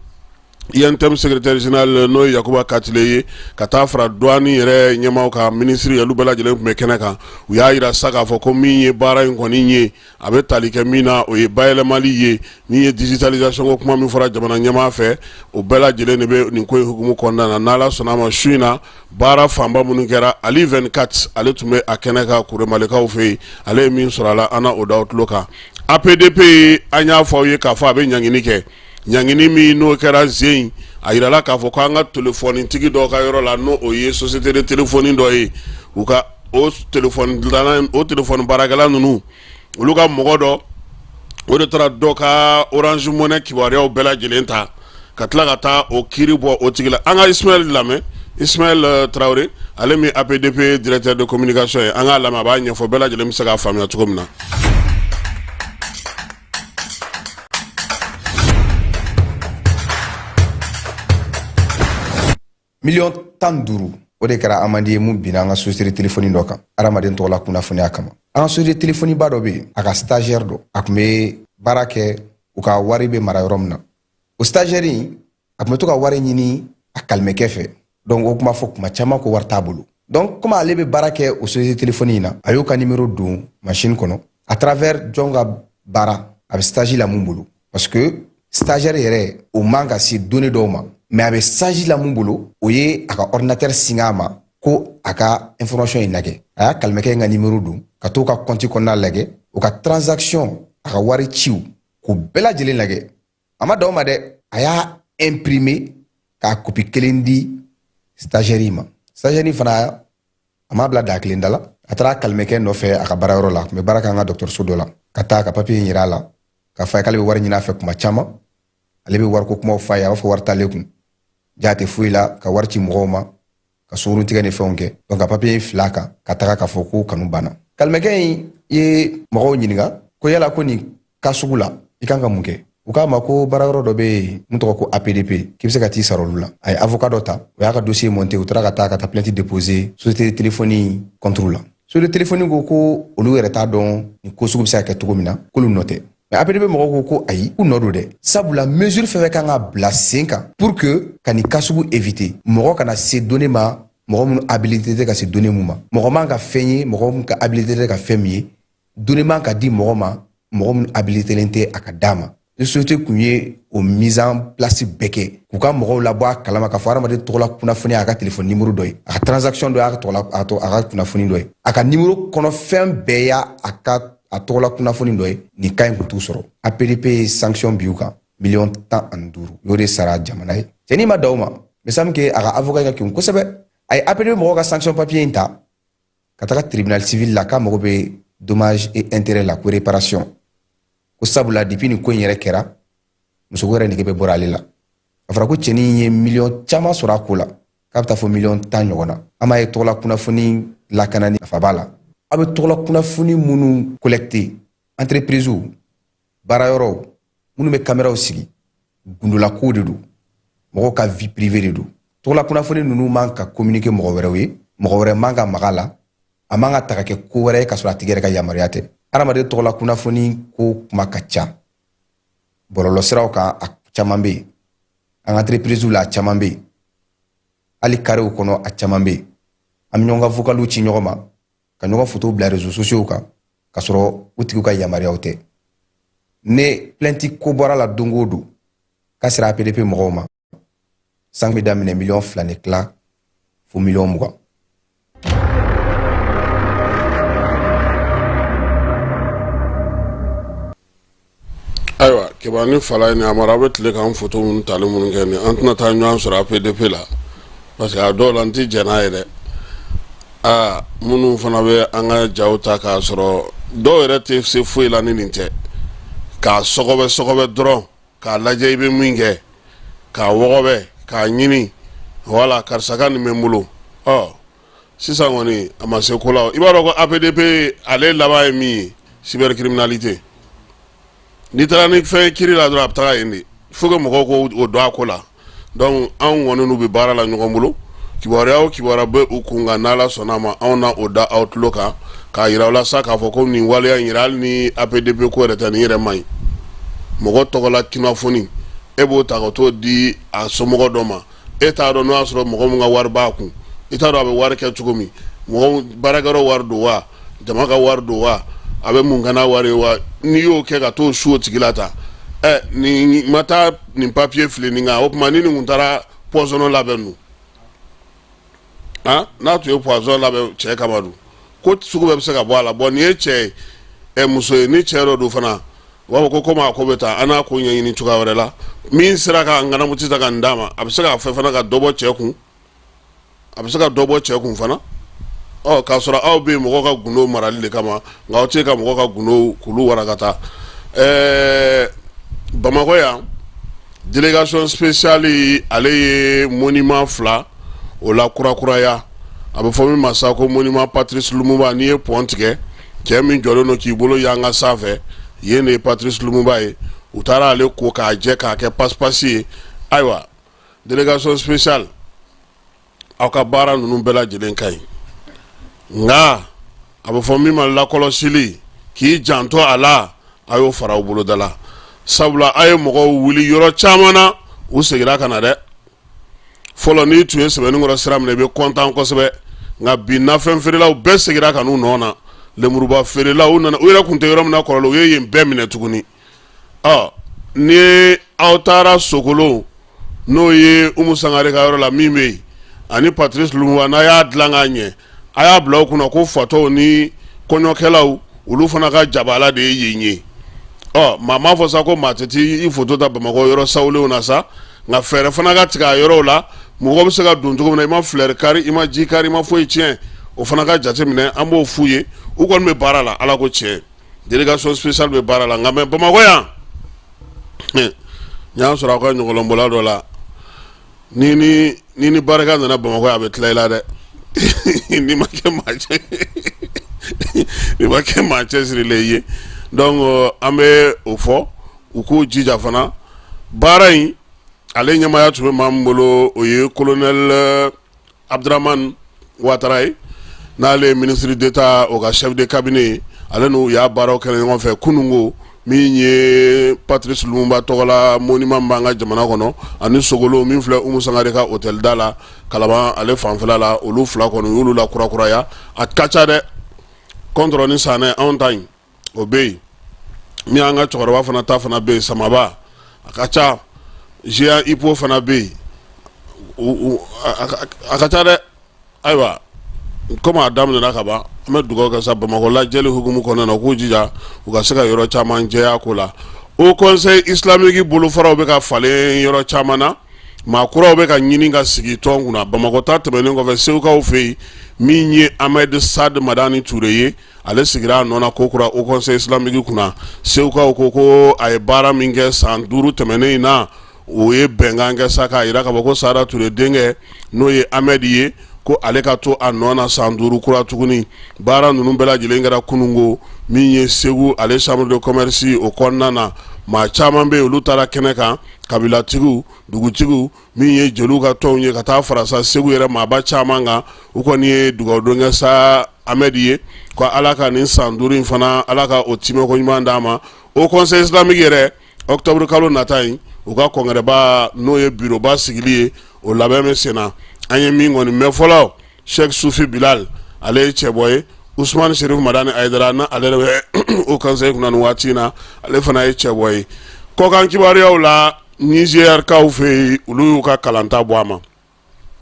UNTM secrétaire général, n'o ye Yakuba Katile ye, ka taa fara douane yɛrɛ ɲɛmaaw ka minisiri, olu bɛɛ lajɛlen tun bɛ kɛnɛ kan. U y'a jira sa k'a fɔ ko min ye baara in kɔni ye, a bɛ tali kɛ min na, o ye bayɛlɛmali ye, min ye digitalisation ko kuma min fɔra jamana ɲɛmaa fɛ, o bɛɛ lajɛlen de bɛ nin ko in hukumu kɔnɔna na. N'Ala sɔnna a ma, su in na, baara fanba minnu kɛra, Ali 24 ale tun bɛ a kɛnɛ kan Kuremalekaw fɛ yen. Ale ye min sɔrɔ a la, an na o da aw tulo kan. APDP, an y'a fɔ aw ye k'a fɔ a bɛ ɲangini kɛ. Ɲangini min n'o kɛra zen, a jirala k'a fɔ ko an ka telefonitigi dɔ ka yɔrɔ la, n'o o ye société de téléphone dɔ ye, u ka o téléphone dilanna, o téléphone baarakɛla ninnu, olu ka mɔgɔ dɔ, o de taara dɔ ka Orange Money kibaruyaw bɛɛ lajɛlen ta ka tila ka taa o kiiri bɔ o tigi la. An ka Ismaël lamɛn, Ismaël Traoré, ale min APDP directeur de communication ye. An k'a lamɛn, a b'a ɲɛfɔ, bɛɛ lajɛlen bɛ se k'a faamuya cogo min na. 15 millions, o de kɛra amende ye mun binna an ka société telefɔni dɔ kan adamaden tɔgɔla kunnafoniya kama. An ka société telefɔniba dɔ bɛ yen, a ka stagiaire dɔ, a tun bɛ baara kɛ u ka wari bɛ mara yɔrɔ min na. O stagiaire in, a tun bɛ to ka wari ɲini a kalimɛkɛ fɛ. Donc o tun b'a fɔ kuma caman ko wari t'a bolo. Donc komi ale bɛ baara kɛ o société telefɔni in na, a y'o ka numéro don machine kɔnɔ à travers jɔn ka baara, a bɛ stage la mun bolo, parce que stagiaire yɛrɛ o man ka se données dɔw ma, mais a bɛ stage la mun bolo, o ye a ka ordinateur singa a ma ko a ka information in lajɛ. A y'a kalimɛkɛ in ka numéro don ka t'o ka compte kɔnɔna lajɛ, o ka transaction, a ka wari ciw, k'o bɛɛ lajɛlen lajɛ. A ma dan o ma dɛ, a y'a imprimer k'a copie kelen di stagiaire in ma. Stagiaire in fana, a m'a bila daa kelen da la, a taara kalimɛkɛ nɔfɛ a ka baarayɔrɔ la, a tun bɛ baara kɛ an ka dɔgɔtɔrɔso dɔ la, ka taa ka papiye in yira a la, k'a fɔ a ye k'ale bɛ wari ɲini a fɛ kuma caman. Ale bɛ wariko kumaw f'a ye, a b'a fɔ wari t'ale kun, ja tɛ foyi la, ka wari ci mɔgɔw ma, ka sunkurun tigɛ ni fɛnw kɛ. Donc ka papiye in fila kan ka taga k'a fɔ ko kanu banna. Kalimɛkɛ in ye mɔgɔw ɲininka ko yala ko nin ka sugu la, i kan ka mun kɛ? U k'a ma ko baarayɔrɔ dɔ bɛ yen mun tɔgɔ ko APDP, k'i bɛ se ka t'i sara olu la. A ye avocat dɔ ta, o y'a ka dossier monté, u taara ka taa plainte déposer société téléphone contre la. Société téléphone ko ko olu yɛrɛ t'a dɔn nin ko sugu bɛ se ka kɛ cogo min na, k'olu nɔ tɛ. Mais APDP mɔgɔw ko ko ayi, k'u nɔ don dɛ, sabula mesure fɛn fɛn kan ka bila sen kan pour que ka nin cas sugu éviter, mɔgɔ kana se données ma, mɔgɔ minnu habilité tɛ ka se données mun ma, mɔgɔ man ka fɛn ye, mɔgɔ min ka habilité tɛ ka fɛn min ye, données man ka di mɔgɔ ma, mɔgɔ minnu habilitélen tɛ a ka d'a ma. Ni société kun ye o mise en place bɛɛ kɛ k'u ka mɔgɔw labɔ a kalama k'a fɔ hadamaden tɔgɔla kunnafoni a ka téléphone numéro dɔ ye, a ka transaction dɔ y'a tɔgɔla, a ka kunnafoni dɔ ye, a ka numéro kɔnɔ fɛn bɛɛ y'a a ka a tɔgɔla kunnafoni dɔ ye, nin cas in kun t'u sɔrɔ. APDP ye sanction bi u kan 15 millions, u y'o de sara jamana ye. Cɛnin ma da o ma, mais semble que a ka avocat ka kegun kosɛbɛ. A ye APDP mɔgɔw ka sanction papier in ta ka taga tribunal civil la k'a mago bɛ dommage et intérêt la, ko réparation, ko sabula depuis nin ko in yɛrɛ kɛra, musoko yɛrɛ nege bɛ bɔra ale la. A fɔra ko cɛnin ye miliyɔn caman sɔrɔ a ko la, k'a bɛ taa fɔ miliyɔn 10 ɲɔgɔn na. An b'a ye tɔgɔla kunnafoni lakanani nafa b'a la. Aw bɛ tɔgɔla kunnafoni minnu collecter, entreprise, baarayɔrɔw minnu bɛ kameraw sigi, gundolakow de don, mɔgɔw ka vie privée de don. Tɔgɔla kunnafoni ninnu man ka communiquer mɔgɔ wɛrɛw ye, mɔgɔ wɛrɛ man ka maga la, a man ka ta ka kɛ ko wɛrɛ ye k'a sɔrɔ a tigi yɛrɛ ka yamaruya tɛ. Hadamaden tɔgɔla kunnafoni ko kuma ka ca bɔlɔlɔsiraw kan, a caman bɛ yen, an ka entreprise la a caman bɛ yen, hali karew kɔnɔ a caman bɛ yen. An bɛ ɲɔgɔn ka vocaliw ci ɲɔgɔn ma, ka ɲɔgɔn photo bila réseaux sociaux kan, k'a sɔrɔ u tigiw ka yamaruyaw tɛ. Ne plainte ko bɔra la don o don k'a sera APDP mɔgɔw ma, san bɛ daminɛ miliyɔn 2.5 fo miliyɔn 20. Ayiwa, Keba ni Fala ni Amara, aw bɛ tile k'an foto minnu tali minnu kɛ nin, an tɛna taa ɲɔgɔn sɔrɔ APDP la, parce que a dɔw la n tɛ jɛn n'a ye dɛ. Aa, minnu fana bɛ an ka jaw ta k'a sɔrɔ dɔw yɛrɛ tɛ se foyi la ni nin tɛ, k'a sɔgɔbɛ sɔgɔbɛ dɔrɔn k'a lajɛ i bɛ min kɛ, k'a wɔgɔbɛ k'a ɲini, wala karisa ka nin bɛ n bolo. Ɔ sisan kɔni a ma se ko la. I b'a dɔn ko APDP ale laban ye min ye, cybercriminalité. N'i taara ni fɛn ye kiri la dɔrɔn, a bɛ taga yen de. Faut que mɔgɔw k'o dɔn a ko la. Donc anw kɔni n'u bɛ baara la ɲɔgɔn bolo. Kibaruya o kibaruya bɛ u kun kan, n'Ala sɔnna a ma, anw na o da aw tulo kan k'a yira aw la sa k'a fɔ ko nin waleya in yɛrɛ, hali ni APDP ko yɛrɛ tɛ, nin yɛrɛ man ɲi. Mɔgɔ tɔgɔla kunnafoni, e b'o ta ka t'o di a somɔgɔ dɔ ma, e t'a dɔn n'o y'a sɔrɔ mɔgɔ min ka wari b'a kun, i t'a dɔn a bɛ wari kɛ cogo min, mɔgɔ baarakɛyɔrɔ wari don wa, jama ka wari don wa, a bɛ mun kɛ n'a wari ye wa. N'i y'o kɛ ka t'o su o tigi la ta, ɛ nin ma taa nin papiye fili nin kan, o tuma ni nin kun taara poison labɛn dun, han, n'a tun ye poison labɛn cɛ kama dun, ko sugu bɛɛ bɛ se ka bɔ a la. Bɔn nin ye cɛ ye, ɛ muso ye, ni cɛ dɔ don fana, u b'a fɔ ko komi a ko bɛ taa, an n'a ko ɲɛɲini cogoya wɛrɛ la. Min sera ka ŋanamuti ta ka nin d'a ma, a bɛ se k'a fɛ fana ka dɔ bɔ cɛ kun, a bɛ se ka dɔ bɔ cɛ kun fana. Ɔ k'a sɔrɔ aw bɛ yen mɔgɔ ka gundo marali de kama, nka aw tɛ ka mɔgɔ ka gundo k'olu warakata. Bamakɔ yan, délégation spéciale ale ye monument fila o la kurakuraya. A bɛ fɔ min ma sa ko monument Patrice Lumumba. N'i ye pont tigɛ, cɛ min jɔlen don k'i bolo yanga sanfɛ, yen de ye Patrice Lumumba ye. U taara ale ko k'a jɛ k'a kɛ pasipasi ye. Ayiwa, délégation spéciale, aw ka baara ninnu bɛɛ lajɛlen ka ɲi, nka a bɛ fɔ min ma lakɔlɔsili, k'i janto a la, a y'o fara aw boloda la, sabula a ye mɔgɔw wuli yɔrɔ caman na, u seginna ka na dɛ. Fɔlɔ, n'i tun ye Sɛbɛnninkɔrɔ sira minɛ, i bɛ kɔntan kosɛbɛ, nka bi nafɛn feerelaw bɛɛ seginna ka n'u nɔ na. Lemuruba feerelaw nana, u yɛrɛ tun tɛ yɔrɔ min na kɔrɔlen, u ye yen bɛɛ minɛ tuguni. Ɔ ni aw taara Sokolo, n'o ye Umu Sangare ka yɔrɔ la min bɛ yen, ani Patrice Lumumba, n'a y'a dilan k'a ɲɛ, a y'a bila aw kunna ko fatɔw ni kɔɲɔkɛlaw, olu fana ka jabala de ye yen ye. Ɔ maa m'a fɔ sa ko maa tɛ t'i foto ta Bamakɔ yɔrɔ sawulenw na sa, nka fɛɛrɛ fana ka tigɛ a yɔrɔw la, mɔgɔ bɛ se ka don cogo min na, i ma fleur kari, i ma ji kari, i ma foyi tiɲɛ, o fana ka jate minɛ. An b'o f'u ye. U kɔni bɛ baara la, Ala ko tiɲɛ, délégation spéciale bɛ baara la. Nka mɛ Bamakɔ yan, n y'a sɔrɔ aw ka ɲɔgɔlɔnbɔla dɔ la, ni ni ni ni barika nana Bamakɔ, a bɛ tila i la dɛ, n'i ma kɛ maa cɛ n'i ma kɛ maa cɛsirilen ye. Donc an bɛ o fɔ u k'u jija fana. Baara in ale ɲɛmaaya tun bɛ maa min bolo, o ye colonel Abdramane Ouattara ye, n'ale ye ministre d'État, o ka chef de cabinet ye. Ale n'u y'a baaraw kɛ ɲɔgɔn fɛ kununko, min ye Patrice Lumumba tɔgɔla monument b'an ka jamana kɔnɔ, ani Sogolo min filɛ Umu Sangare ka hôtel da la Kalaban ale fanfɛla la, olu fila kɔni u y'olu la kurakuraya. A ka ca dɛ, kɔntɔrɔ ni sanɛ anw ta yen, o bɛ yen, min y'an ka cɛkɔrɔba fana ta fana bɛ yen, Samaba, a ka ca, Géant Hippo fana bɛ yen, a ka ca dɛ. Ayiwa, komi a daminɛna ka ban, an bɛ dugawu kɛ sa Bamakɔ lajɛli hukumu kɔnɔna na, u k'u jija u ka se ka yɔrɔ caman jɛya ko la. Haut Conseil islamique bolofaraw bɛ ka falen yɔrɔ caman na, maa kuraw bɛ ka ɲini ka sigi tɔn kunna. Bamakɔ ta tɛmɛnen kɔfɛ, Segukaw fɛ yen, Min ye Ahmed Sad Madani Ture ye, ale sigira a nɔ na kokura Haut Conseil islamique kunna. Segukaw ko ko a ye baara min kɛ san 5 tɛmɛnen in na, o ye bɛnkan kɛ sa k'a jira k'a fɔ ko Sada Ture denkɛ, n'o ye Ahmed ye, ko ale ka to a nɔ na san 5 kura tuguni. Baara ninnu bɛɛ lajɛlen kɛra kununko min ye Segu ale chambre de commerce o kɔnɔna na. Maa caman bɛ yen, olu taara kɛnɛ kan, kabilatigiw, dugutigiw, min ye jeliw ka tɔnw ye, ka taa fara sa Segu yɛrɛ maaba caman kan. U kɔni ye dugawudon kɛ sa Ahmed ye, ko Ala ka nin san 5 in fana, Ala ka o timɛko ɲuman d'a ma. Haut Conseil islamique yɛrɛ, octobre kalo nata in, u ka congrès-ba, n'o ye bureau-ba sigili ye, o labɛn bɛ sen na. An ye min kɔni mɛn fɔlɔ, Sheikh Sufi Bilal, ale ye cɛbɔ ye. Usumani Serif Madani Ayidara, na ale yɛrɛ bɛ Haut Conseil kunna nin waati in na, ale fana ye cɛbɔ ye. Kɔkan kibaruyaw la, Nizɛrikaw fɛ yen, olu y'u ka kalanta bɔ a ma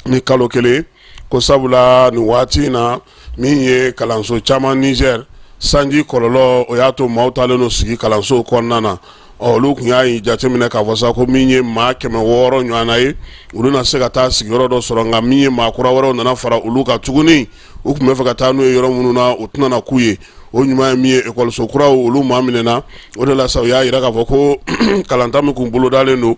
ni kalo kelen, ko sabula nin waati in na, min ye kalanso caman Nizɛri, sanji kɔlɔlɔ o y'a to maaw taalen don sigi kalanso kɔnɔna na. Ɔ, olu tun y'a jateminɛ k'a fɔ sa ko min ye maa 600 ɲɔgɔnna ye, olu na se ka taa sigiyɔrɔ dɔ sɔrɔ. Nka min ye maa kura wɛrɛw nana fara olu kan tuguni, u tun bɛ fɛ ka taa n'u ye yɔrɔ minnu na, o tɛna na k'u ye. O ɲuman ye min ye, ekɔliso kuraw olu maa minɛna. O de la sa, u y'a jira k'a fɔ ko kalanta min kun bolodalen don,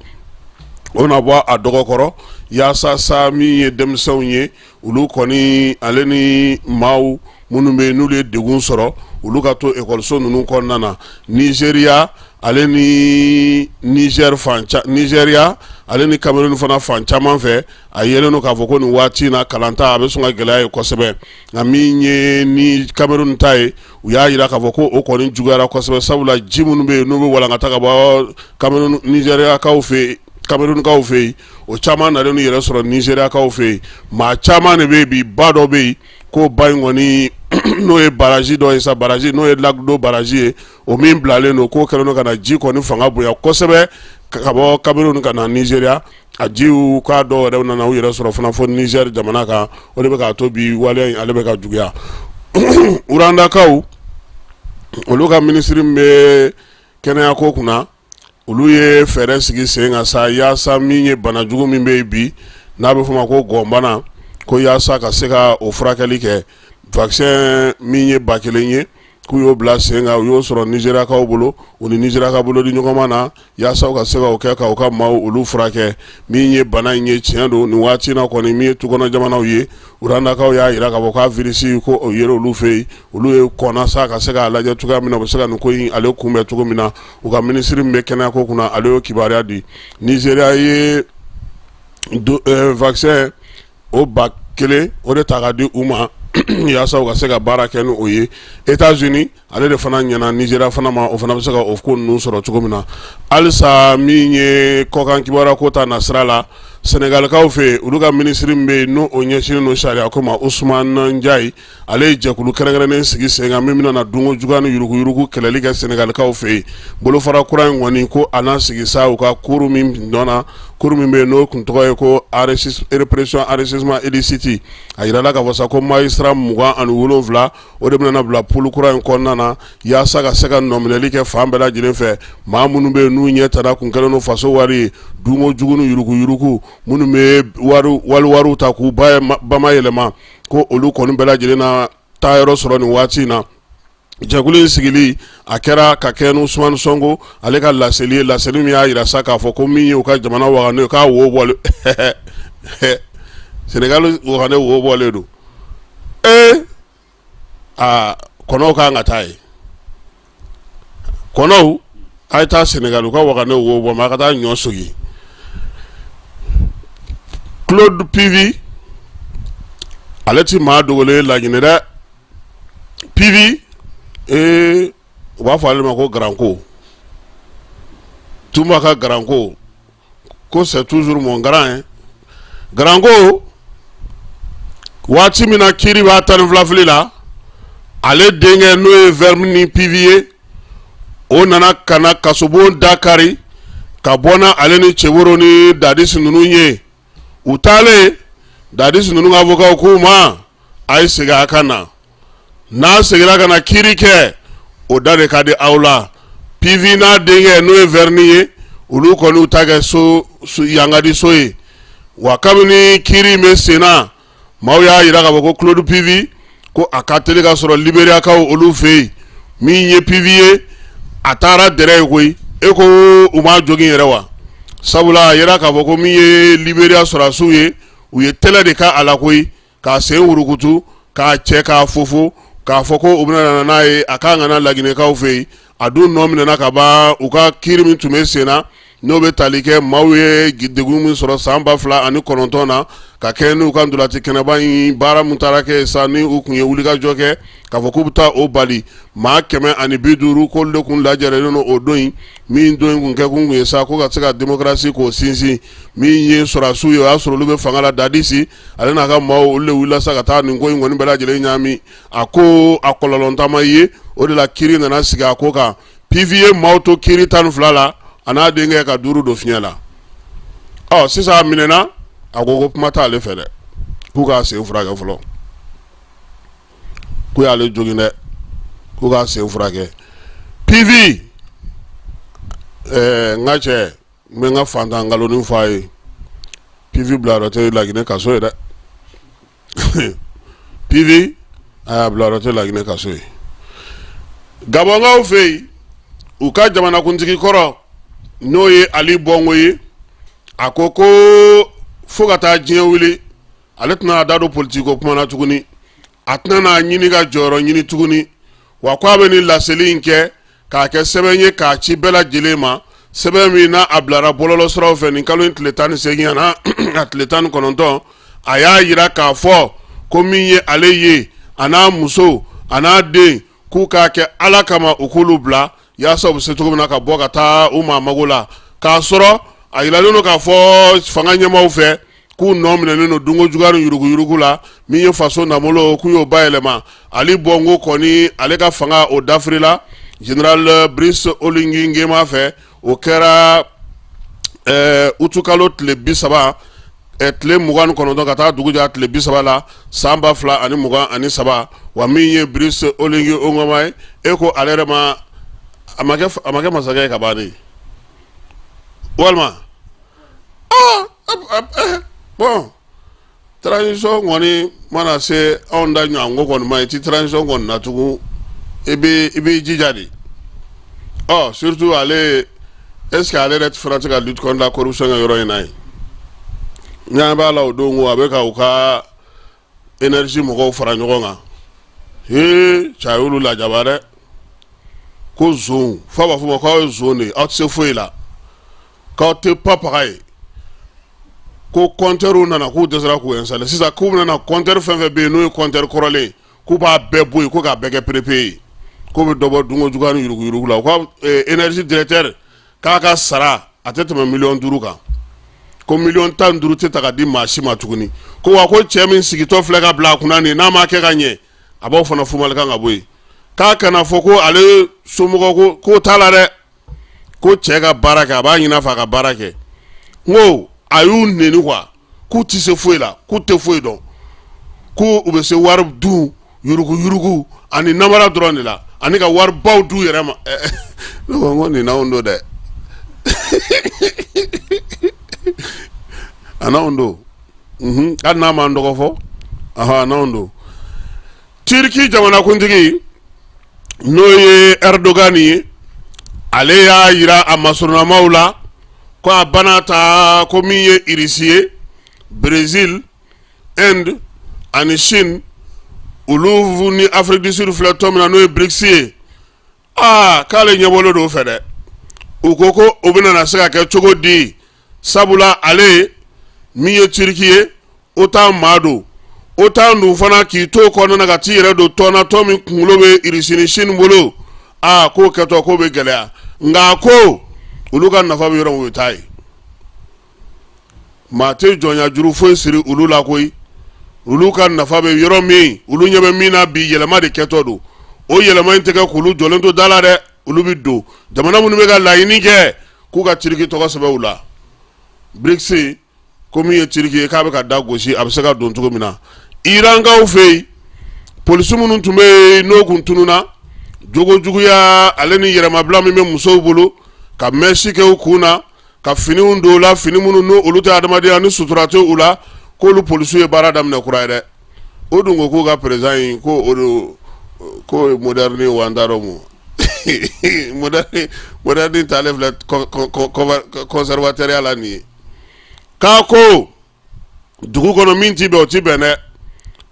o na bɔ a dɔgɔkɔrɔ, yaasa sa min ye denmisɛnw ye, olu kɔni ale ni maaw minnu bɛ yen n'olu ye degun sɔrɔ, olu ka to ekɔliso ninnu kɔnɔna na. Nizeriya ale ni Nizɛri fan, Nizeriya ale ni Kameruni fana fan caman fɛ, a yelen don k'a fɔ ko nin waati in na, kalanta a bɛ sɔn ka gɛlɛya ye kosɛbɛ. Nka min ye ni Kameruni ta ye, u y'a jira k'a fɔ ko o kɔni juguyara kosɛbɛ, sabula ji minnu bɛ yen n'u bɛ walankata ka bɔ Kameruni, Nizeriyakaw fɛ yen, Kamerunikaw fɛ yen, o caman nalen n'u yɛrɛ sɔrɔ Nizeriyakaw fɛ yen. Maa caman de bɛ yen bi, ba dɔ bɛ yen ko ba in kɔni, n'o ye baraji dɔ ye sa, baraji n'o ye Lagdo baraji ye, o min bilalen don, k'o kɛlen don ka na ji kɔni fanga bonya kosɛbɛ ka bɔ Kamerun ka na Nizeriya. A jiw k'a dɔw yɛrɛ nana u yɛrɛ sɔrɔ fana fo Nizɛri jamana kan. O de bɛ k'a to bi waleya in ale bɛ ka juguya. Rwandakaw, olu ka minisiri min bɛ kɛnɛyako kunna, olu ye fɛɛrɛ sigi sen kan sa, yaasa min ye banajugu min bɛ yen bi n'a bɛ f'o ma ko gɔnbana, ko yaasa ka se ka o furakɛli kɛ. Vaccin min ye 1000 ye, k'u y'o bila sen kan, u y'o sɔrɔ Nizeriyakaw bolo, u ni Nizeriya ka bolo di ɲɔgɔn na, yaasa u ka se ka o kɛ ka u ka maaw olu furakɛ. Min ye bana in ye, tiɲɛ don, nin waati in na kɔni, min ye tukɔnɔ jamanaw ye, Rwandakaw y'a jira k'a fɔ k'a virisi ko o yera olu fɛ yen. Olu ye kɔnna sa ka se k'a lajɛ cogoya min na u bɛ se ka nin ko in ale kunbɛn cogo min na. U ka minisiri min bɛ kɛnɛyako kunna, ale y'o kibaruya di. Nizeriya ye vaccin o 1000 o de ta ka di u ma, yaasa u ka se ka baara kɛ ni o ye. États-Unis ale de fana ɲɛna Nizeriya fana ma, o fana bɛ se ka o ko ninnu sɔrɔ cogo min na. Halisa min ye kɔkan kibaruya ko ta nasira la, Sɛnɛgalikaw fɛ yen, olu ka minisiri min bɛ yen n'o o ɲɛsinnen don sariya ko ma, Usumani Njayi, ale ye jɛkulu kɛrɛnkɛrɛnnen sigi sen kan min bɛna na dunko juguya ni yuruguyurugu kɛlɛli kɛ Sɛnɛgalikaw fɛ yen. Bolofara kura in kɔni, ko a na sigi sa u ka cour min nɔ na, cour min bɛ yen n'o tun tɔgɔ ye ko répression enrichissement illicite. A yirala k'a fɔ sa ko magistrat 27, o de bɛna bila pool kura in kɔnɔna na, yaasa ka se ka nɔminɛli kɛ fan bɛɛ lajɛlen fɛ, maa minnu bɛ yen n'u ɲɛ tana kun kɛlen don faso wari ye, dunko jugu ni yuruguyurugu, minnu bɛ wali wariw ta k'u bamayɛlɛma, ko olu kɔni bɛɛ lajɛlen na taa yɔrɔ sɔrɔ nin waati in na. Jɛkulu in sigili a kɛra ka kɛ ni Usumani Sonko ale ka laseli ye, laseli min y'a jira sa k'a fɔ ko min ye u ka jamana wagane k'a wo bɔlen, Senegali wagane wo bɔlen don. Ee, aa, kɔnɔw kan ka taa yen, kɔnɔw a ye taa Senegali u ka wagane wo bɔ, ma a ka taa ɲɔ sogi. Claude Pivi, ale ti maa dogolen ye Laginɛ dɛ. Pivi, ee, u b'a fɔ ale ma ko garanko, Tumba ka garanko, ko c'est toujours mon grand hein. Garanko, waati min na kiiri b'a 12 fili la, ale denkɛ n'o ye Verni Pivi ye, o nana ka na kasobon da kari ka bɔ na ale ni Cɛworo ni Dadis ninnu ye. U taalen, Dadis ninnu ka avocat k'u ma a ye segin a ka na, n'a seginna ka na kiiri kɛ, o da de ka di aw la. Pivi n'a denkɛ n'o ye Verni ye, olu kɔni u ta kɛ so yangadi so ye. Wa kabini kiiri in bɛ sen na, Maaw y'a jira k'a fɔ ko Claude Pivi ko a ka teli ka sɔrɔ Liberiyakaw olu fɛ yen. Min ye Pivi ye, a taara dɛrɛ ye koyi. E ko u m'a jogin yɛrɛ wa? Sabula a yira k'a fɔ ko min ye Liberiya sɔrɔdasiw ye, u ye tɛlɛ de k'a la koyi, k'a sen wurukutu, k'a cɛ, k'a fofo, k'a fɔ ko u bɛna na n'a ye, a k'an ka na Laginɛkaw fɛ yen. A dun nɔ minɛna ka ban u ka kiiri min tun bɛ sen na, n'o bɛ tali kɛ maaw ye degun min sɔrɔ san 2009 na, ka kɛ n'u ka ntolaci kɛnɛba in baara min taara kɛ sa, ni u tun ye wulikajɔ kɛ k'a fɔ k'u bɛ taa o bali. Maa 150 k'olu de tun lajɛlen don o don in, min don in kun kɛ kun ye sa ko ka se ka démocratie k'o sinsin. Min ye sɔrɔdasiw ye, o y'a sɔrɔ olu bɛ fanga la, Dadisi ale n'a ka maaw, olu de wulila sa ka taa nin ko in kɔni bɛɛ lajɛlen ɲaami. A ko a kɔlɔlɔntan ma ye, o de la kiiri nana sigi a ko kan. Pivi ye maaw to kiiri 12 la, a n'a denkɛ ka 5 don fiɲɛ la. Ɔ sisan a minɛna, a ko kuma t'ale fɛ dɛ, k'u k'a sen furakɛ fɔlɔ, k'u y'ale jogin dɛ, k'u k'a sen furakɛ. Pivi, n ka cɛ, n bɛ n ka fantan nkaloni fɔ a ye, Pivi bilayɔrɔ tɛ Laginɛ kaso ye dɛ. Pivi a y'a bilayɔrɔ tɛ Laginɛ kaso ye. Gabɔnkaw fɛ yen, u ka jamanakuntigi kɔrɔ, n'o ye Ali Bɔngo ye, a ko ko fo ka taa diɲɛ wuli, ale tɛna a da don politiki ko kuma na tuguni, a tɛna n'a ɲini ka jɔyɔrɔ ɲini tuguni. Wa ko a bɛ nin laseli in kɛ k'a kɛ sɛbɛn ye k'a ci bɛɛ lajɛlen ma, sɛbɛn min n'a a bilara bɔlɔlɔsiraw fɛ nin kalo in tile 18 ani a tile 19. A y'a jira k'a fɔ ko min ye ale ye, a n'a muso, a n'a den, k'u k'a kɛ Ala kama, u k'olu bila yaasa u bɛ se cogo min na ka bɔ ka taa u maa mago la, k'a sɔrɔ a yiralen don k'a fɔ fanga ɲɛmaaw fɛ k'u nɔ minɛnen don dunko juguya ni yuruguyurugu la. Min ye faso nafolo, k'u y'o bayɛlɛma. Ali Bɔngo kɔni, ale ka fanga o dafirila général Brice Oligui Nguema fɛ. O kɛra utukalo tile 30, tile 29 ka taa dugu jɛ tile 30 la, san 2023. Wa min ye Brice Oligui Nguema ye, e ko ale yɛrɛ ma, a ma kɛ masakɛ ye ka ban de walima? Bon, transition kɔni mana se anw da ɲɔgɔn ko kɔni ma, i ti transition kɔni na tugun, i b'i jija de. Ɔ surtout ale, est ce que ale yɛrɛ fana tɛ ka lutte contre la corruption kɛ yɔrɔ in na yen? N b'a la o don ko a bɛ ka u ka énergie mɔgɔw fara ɲɔgɔn kan. Ee, cɛ, a y'olu lajaba dɛ, ko zon f'a b'a fɔ ma k'aw ye zon de ye, aw tɛ se foyi la, k'aw tɛ pa paga ye, ko compteurw nana k'u dɛsɛra k'u installer. Sisan k'u bɛna na compteur fɛn fɛn bɛ yen n'o ye compteur kɔrɔlen ye, k'u b'a bɛɛ bɔ yen, ko k'a bɛɛ kɛ prépayé ye, k'o bɛ dɔ bɔ dunko juguya ni yuruguyurugu la. U ka énergie directeur k'a ka sara a tɛ tɛmɛ miliyɔn 5 kan, ko miliyɔn 15 tɛ ta ka di maa si ma tuguni. Ko wa ko cɛ min sigitɔ filɛ ka bila a kunna nin, n'a ma kɛ ka ɲɛ, a b'aw fana fumali kan ka bɔ yen, k'a kana fɔ ko ale somɔgɔ ko k'o t'a la dɛ, ko cɛ ka baara kɛ, a b'a ɲini a fɛ a ka baara kɛ. N ko a y'u neni quoi, k'u tɛ se foyi la, k'u tɛ foyi dɔn, k'u u bɛ se wari dun, yurugu yurugu ani namara dɔrɔn de la, ani ka waribaw d'u yɛrɛ ma. Ne ko n ko nin n'anw don dɛ, a n'anw don, hali n'a m'an tɔgɔ fɔ, a n'anw don. Turki jamanakuntigi, n'o ye Erdogan ye, ale y'a jira a masurunamaw la ko a bana ta ko min ye Irisi ye, Brésil, Inde ani Chine, olu ni Afrique du Sud filɛ tɔn min na, n'o ye BRICS ye, aa k'ale ɲɛbɔlen don o fɛ dɛ. U ko ko o bɛna na se ka kɛ cogo di? Sabula ale min ye Turki ye, OTAN maa don. OTAN dun fana, k'i to kɔnɔna na ka t'i yɛrɛ don tɔn na, tɔn min kunkolo bɛ Irisi ni Chine bolo, aa k'o kɛtɔ k'o bɛ gɛlɛya. Nka ko olu ka nafa bɛ yɔrɔ min, o ye taa ye. Maa tɛ jɔnya juru foyi siri olu la koyi. Olu ka nafa bɛ yɔrɔ min, olu ɲɛ bɛ min na bi, yɛlɛma de kɛtɔ don. O yɛlɛma in tɛ kɛ k'olu jɔlen to da la dɛ, olu bɛ don. Jamana minnu bɛ ka laɲini kɛ k'u ka Turki tɔgɔ sɛbɛn u la BRICS, ko min ye Turki ye, k'a bɛ ka da gosi, a bɛ se ka don cogo min na. Irankaw fɛ yen, polisi minnu tun bɛ yen n'o kun tununna, jogojuguya ale ni yɛrɛmabila min bɛ musow bolo, ka mèche kɛ u kun na, ka finiw don u la, fini minnu n'o olu tɛ adamadenya ni sutura tɛ u la, k'olu polisiw ye baara daminɛ kura ye dɛ. O dun ko k'u ka président in ko o don ko moderne wa n t'a dɔn mun moderne moderne t'ale filɛ conservateur la nin ye. K'a ko dugu kɔnɔ min ti bɛn o ti bɛn dɛ.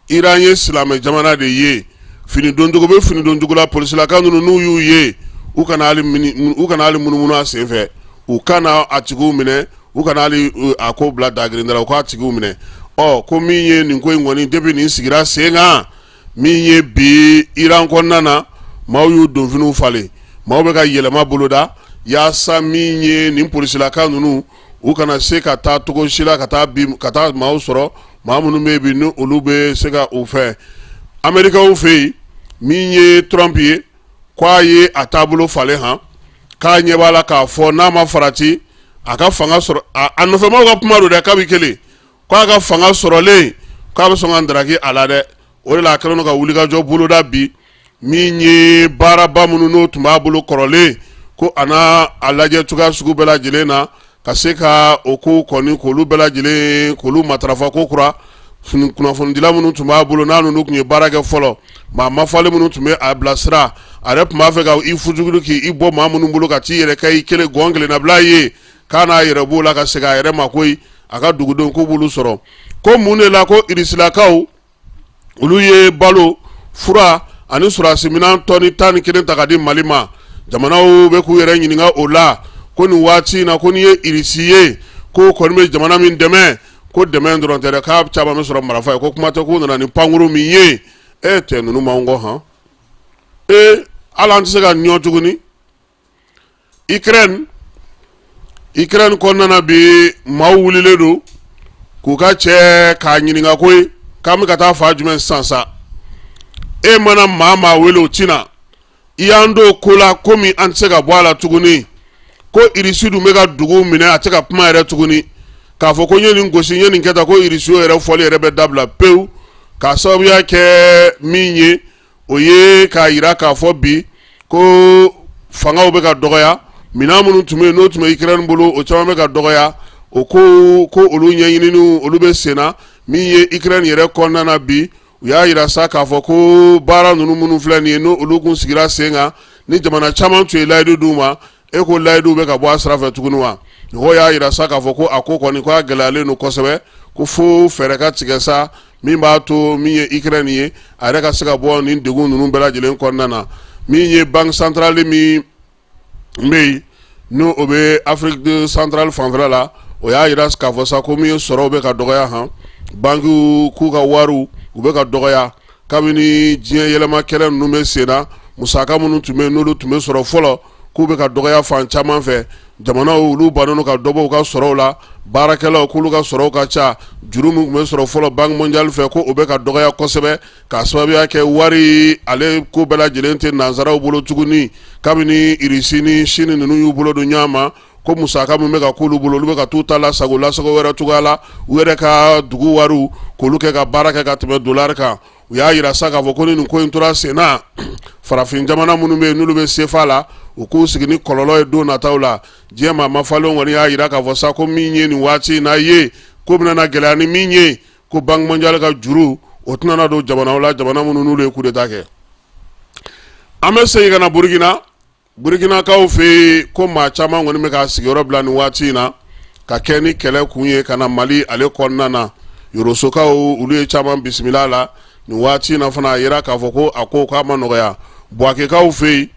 Iran ye silamɛ jamana de ye, fini doncogo bɛ fini doncogo la. Polisilaka ninnu n'u y'u ye, u kana hali u kana hali munumunu a senfɛ, u kana a tigiw minɛ, u kana hali a ko bila dagirinda la, u k'a tigiw minɛ. Ɔ ko min ye nin ko in kɔni, depuis nin sigira sen kan, min ye bi Iran kɔnɔna na, maaw y'u donfiniw falen, maaw bɛ ka yɛlɛma boloda yaasa min ye nin polisilaka ninnu u kana se ka taa togo si la ka taa bin ka taa maaw sɔrɔ, maa minnu bɛ bi ni olu bɛ se ka u fɛ. Amerikaw fɛ yen, min ye Trump ye, k'a ye a taabolo falen han, k'a ɲɛ b'a la k'a fɔ n'a ma farati a ka fanga sɔrɔ, a nɔfɛmaaw ka kuma don dɛ, kabi kelen k'a ka fanga sɔrɔlen k'a bɛ sɔn ka ndaraki a la dɛ. O de la a kɛlen don ka wulikajɔ boloda bi, min ye baaraba minnu n'o tun b'a bolo kɔrɔlen, ko a n'a a lajɛ cogoya sugu bɛɛ lajɛlen na ka se ka o ko kɔni k'olu bɛɛ lajɛlen k'olu matarafa ko kura. Kunnafonidila minnu tun b'a bolo n'a ninnu tun ye baara kɛ fɔlɔ, maa mafalen minnu tun bɛ a bilasira, a yɛrɛ tun b'a fɛ ka i fujugu k'i bɔ maa minnu bolo ka t'i yɛrɛ kɛ i kelen gɔn kelennabila ye, k'a n'a yɛrɛ b'o la ka segin a yɛrɛ ma koyi, a ka dugudenw ko b'olu sɔrɔ. Ko mun de la ko irisilakaw olu ye balo, fura ani sɔrɔdasiminɛn tɔni 11 ta ka di Mali ma? Jamanaw bɛ k'u yɛrɛ ɲininka o la ko nin waati in na, ko n'i ye Irisi ye ko kɔni bɛ jamana min dɛmɛ, ko dɛmɛ dɔrɔn tɛ dɛ, k'a caman bɛ sɔrɔ marifa ye, ko kuma tɛ k'u nana ni pankuru min ye. E tɛ ninnu m'anw kɔ han, ee hali an tɛ se ka ɲɔ tuguni. Ukraine kɔnɔna na bi, maaw wulilen don k'u ka cɛ k'a ɲininka koyi k'an bɛ ka taa fan jumɛn sisan sa? E mana maa maa wele, o tɛ na. I y'an don ko la komi an tɛ se ka bɔ a la tuguni. Ko Irisi dun bɛ ka dugu minɛ, a tɛ ka kuma yɛrɛ tuguni k'a fɔ ko n ye nin gosi, n ye nin kɛ tan, ko Irisi yɛrɛ fɔli yɛrɛ bɛ dabila pewu, k'a sababuya kɛ min ye, o ye k'a jira k'a fɔ bi ko fangaw bɛ ka dɔgɔya. Minɛn minnu tun bɛ yen n'o tun bɛ Ukraine bolo, o caman bɛ ka dɔgɔya. O ko ko olu ɲɛɲininiw olu bɛ sen na. Min ye Ukraine yɛrɛ kɔnɔna na bi, u y'a jira sa k'a fɔ ko baara ninnu minnu filɛ nin ye, n'o olu kun sigira sen kan ni jamana caman tun ye layidu d'u ma, e ko layidu bɛ ka bɔ a sira fɛ tuguni wa? Mɔgɔw y'a jira sa k'a fɔ ko a ko kɔni ko a gɛlɛyalen don kosɛbɛ, ko fo fɛɛrɛ ka tigɛ sa min b'a to min ye Ukraine ye, a yɛrɛ ka se ka bɔ nin degun ninnu bɛɛ lajɛlen kɔnɔna na. Min ye banque centrale min bɛ yen, n'o o bɛ Afrique de centrale fanfɛla la, o y'a jira k'a fɔ sa ko min ye sɔrɔw bɛ ka dɔgɔya han, banques k'u ka wariw u bɛ ka dɔgɔya kabini diɲɛ yɛlɛma kɛlɛ ninnu bɛ sen na. Musaka minnu tun bɛ yen n'olu tun bɛ sɔrɔ fɔlɔ, k'u bɛ ka dɔgɔya fan caman fɛ. Jamanaw olu bannen ka dɔ bɔ u ka sɔrɔw la, baarakɛlaw k'olu ka sɔrɔw ka ca. Juru min tun bɛ sɔrɔ fɔlɔ Banque mondiale fɛ, ko o bɛ ka dɔgɔya kosɛbɛ k'a sababuya kɛ wari ale ko bɛɛ lajɛlen tɛ nansaraw bolo tuguni kabini Irisi ni Sini ninnu y'u bolo don ɲɔgɔn ma, ko musaka min bɛ ka k'olu bolo, olu bɛ ka t'u ta lasago lasago wɛrɛ cogoya la, u yɛrɛ ka dugu wariw k'olu kɛ ka baara kɛ ka tɛmɛ dolari kan. U y'a jira sa k'a fɔ ko ni nin ko in tora sen na, farafin jamana minnu bɛ yen n'olu bɛ sefa la, u k'u sigi ni kɔlɔlɔ ye don nataw la. Diɲɛ maa mafalenw kɔni y'a jira k'a fɔ sa ko min ye nin waati in na ye, ko bɛna na gɛlɛya ni min ye, ko Banque mondiale ka juru o tɛna don jamanaw la, jamana minnu n'olu ye coup d'état kɛ. An bɛ segin ka na Burukina. Burukinakaw fɛ yen, ko maa caman kɔni bɛ ka sigiyɔrɔ bila nin waati in na ka kɛ ni kɛlɛ kun ye ka na Mali ale kɔnɔna na. Yorosokaw olu ye caman bisimila la nin waati in na fana. A yira k'a fɔ ko a ko k'a ma nɔgɔya Buwakekaw fɛ yen.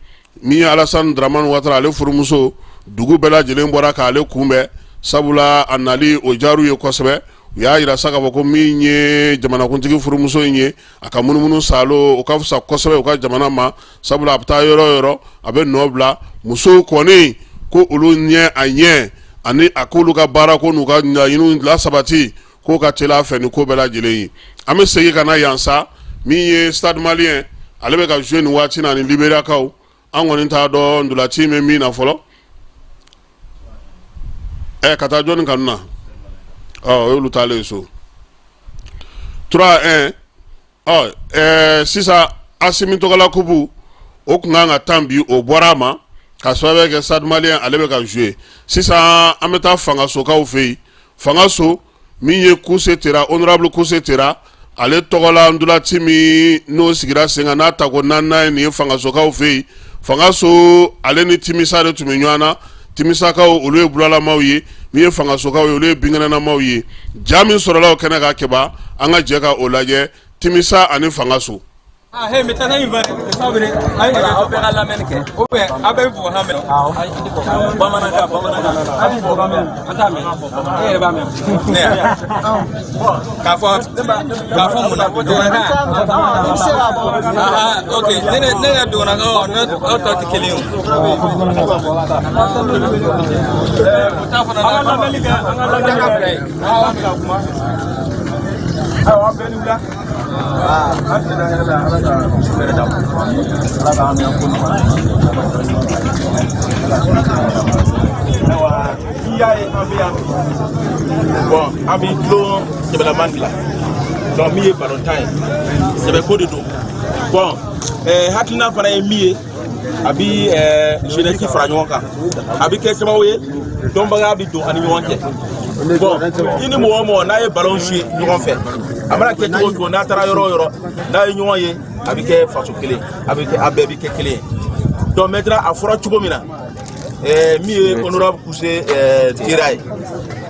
Min ye Alasani Dramani Watara ale furumuso, dugu bɛɛ lajɛlen bɔra k'ale kunbɛn, sabula a nali o diyar'u ye kosɛbɛ. U y'a jira sa k'a fɔ ko min ye jamanakuntigi furumuso in ye, a ka munumunu saalo o ka fisa kosɛbɛ u ka jamana ma, sabula a bɛ taa yɔrɔ o yɔrɔ a bɛ nɔ bila. Musow kɔni ko olu ɲɛ a ɲɛ ani a k'olu ka baara ko n'u ka laɲiniw lasabati k'o ka teli a fɛ ni ko bɛɛ lajɛlen ye. An bɛ segin ka na yan sa, min ye Stade Malien ale bɛ ka jouer nin waati na ni Liberiakaw. An kɔni t'a dɔn ntolaci bɛ min na fɔlɔ. Ɛ ka taa jɔnni kanu na, ɔ o y'olu taalen so 3-1. Ɔ ɛɛ sisan Asimi tɔgɔla kupu o tun kan ka tan bi, o bɔra a ma ka sababu kɛ Stade Malien ale bɛ ka jouer sisan. An bɛ taa Fangasokaw fɛ yen. Fangaso Min ye Kuse Tera, honorable Kuse Tera, ale tɔgɔla ntolaci min n'o sigira sen kan n'a tako naaninan ye nin ye fangasokaw fɛ yen. Fangaso ale ni Timisa de tun bɛ ɲɔgɔn na. Timisakaw olu ye bulalamaw ye, min ye fangasokaw ye olu ye binkɛnɛnamaw ye. Ja min sɔrɔla o kɛnɛ kan Kɛba, an ka jɛ ka o lajɛ, Timisa ani Fangaso. Ah, hey, mais t'as une vraie. Aw bɛɛ ka lamɛnni kɛ ou bien aw bɛɛ bɛ bɔgɔkan mɛn bamanankan bamanankan aw bɛ bɔgɔkan mɛn an t'a mɛn e yɛrɛ b'a mɛn ne k'a fɔ mun na dɔgɔnɔkan ah ok ne ka dɔgɔnɔkan ɔ ne aw ta tɛ kelen ye o o ta fana an ka lamɛnni kɛ an ka lamɛnni kɛ aw bɛ ka kuma ayiwa aw bɛɛ ni wula. N'i y'a ye an bɛ yan bi, bon, an bɛ tulon sɛbɛlaman de la. Donc min ye balontan ye, sɛbɛko de don. Bon, hakilina fana ye min ye, a bi jeunesse fara ɲɔgɔn kan, a bɛ kɛ sababu ye dɔnbagaya bɛ don an ni ɲɔgɔn cɛ. Bon, i ni mɔgɔ o mɔgɔ n'a ye ballon jouer ɲɔgɔn fɛ, a mana kɛ cogo o cogo, n'a taara yɔrɔ o yɔrɔ, n'a ye ɲɔgɔn ye, a bɛ kɛ faso kelen, a bɛ kɛ a bɛɛ bɛ kɛ kelen ye. Donc maintenant, a fɔra cogo min na, min ye honorable Kuse Tera ye,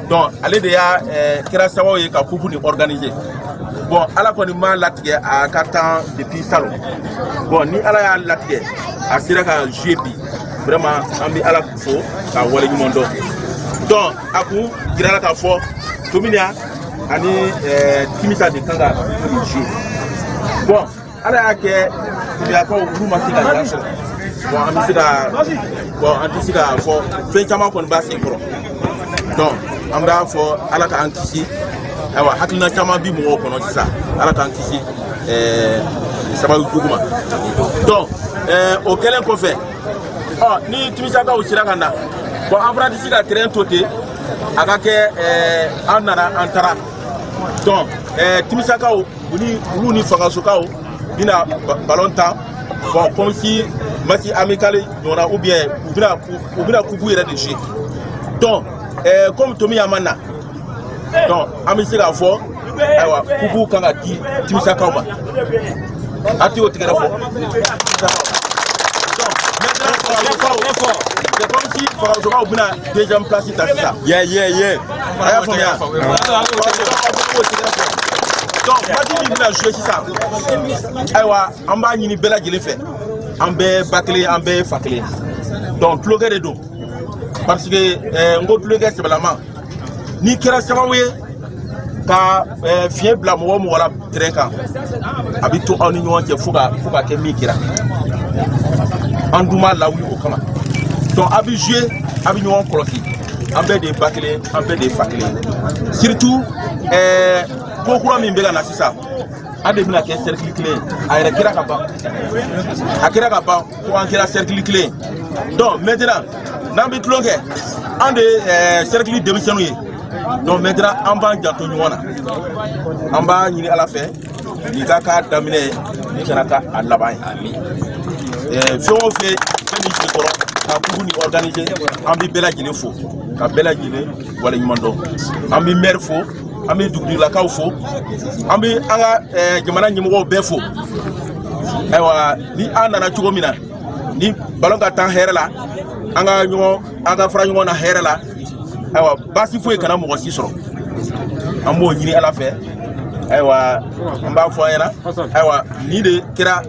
donc ale de y'a kɛra sababu ye ka coupe nin organiser. Bon, Ala kɔni m'a latigɛ a ka tan depuis salon. Bon, ni Ala y'a latigɛ a sera ka jouer bi, vraiment an bɛ Ala fo k'a waleɲuman dɔn. Donc a kun jirala k'a fɔ Tominian ani Timisa de kan ka jouer. Bon, Ala y'a kɛ Tomiyakaw olu ma se ka yan sɔrɔ. Bon, an bɛ se ka, bon, an tɛ se k'a fɔ fɛn caman kɔni b'a sen kɔrɔ. Donc an b'a fɔ Ala k'an kisi. Ayiwa, hakilina caman bi mɔgɔw kɔnɔ sisan, Ala k'an kisi sababu jugu ma. Donc o kɛlen kɔfɛ, ɔ ni Timisakaw sera ka na, bon, an fana tɛ se ka terrain to ten a ka kɛ an nana an taara. Donc Timisakaw ni olu ni Fangasokaw bɛna ballon tan, bon, comme si match amical ɲɔgɔnna ou bien u bɛna coupe yɛrɛ de jouer. Donc comme Tomiya ma na, donc an bɛ se k'a fɔ ayiwa, coupe kan ka di Timisakaw ma. A tɛ o tigɛrɛ fɔ. Donc maintenant, c'est comme si Fangasokaw bɛna deuxième place ta sisan. Yeah. A y'a faamuya. Donc match min bɛna jouer sisan, ayiwa, an b'a ɲini bɛɛ lajɛlen fɛ, an bɛɛ ba kelen, an bɛɛ fa kelen. Donc tulonkɛ de don, parce que n ko tulonkɛ sɛbɛlama, n'i kɛra sababu ye ka fiɲɛ bila mɔgɔ o mɔgɔ la terrain kan, a bɛ to aw ni ɲɔgɔn cɛ fo ka kɛ min kɛra. An dun b'a lawuli o kama. Donc a bɛ jouer, a bɛ ɲɔgɔn kɔlɔsi, an bɛɛ de ye ba kelen, an bɛɛ de ye fa kelen. Surtout ko kura min bɛ ka na sisan, an de bɛna kɛ cercle kelen ye. A yɛrɛ kɛra ka ban, a kɛra ka ban ko an kɛra cercle kelen ye. Donc maintenant, n'an bɛ tulon kɛ, an de ye cercle denmisɛnninw ye. Donc maintenant, an b'an janto ɲɔgɔn na. An b'a ɲini Ala fɛ nin ka k'a daminɛ ye, nin kana k'a a laban ye. Fɛn o fɛn, fɛn min kɔrɔ ka coupe nin organiser, an bɛ bɛɛ lajɛlen fo ka bɛɛ lajɛlen waleɲuman dɔn. An bɛ maire fo, an bɛ dugutigilakaw fo, an bɛ an ka jamana ɲɛmɔgɔw bɛɛ fo. Ayiwa, ni an nana cogo min na, ni ballon ka taa hɛrɛ la, an ka ɲɔgɔn, an ka fara ɲɔgɔn na hɛrɛ la. Ayiwa, baasi foyi kana mɔgɔ si sɔrɔ, an b'o ɲini Ala fɛ. Ayiwa, an b'a fɔ an ɲɛna, ayiwa, nin de kɛra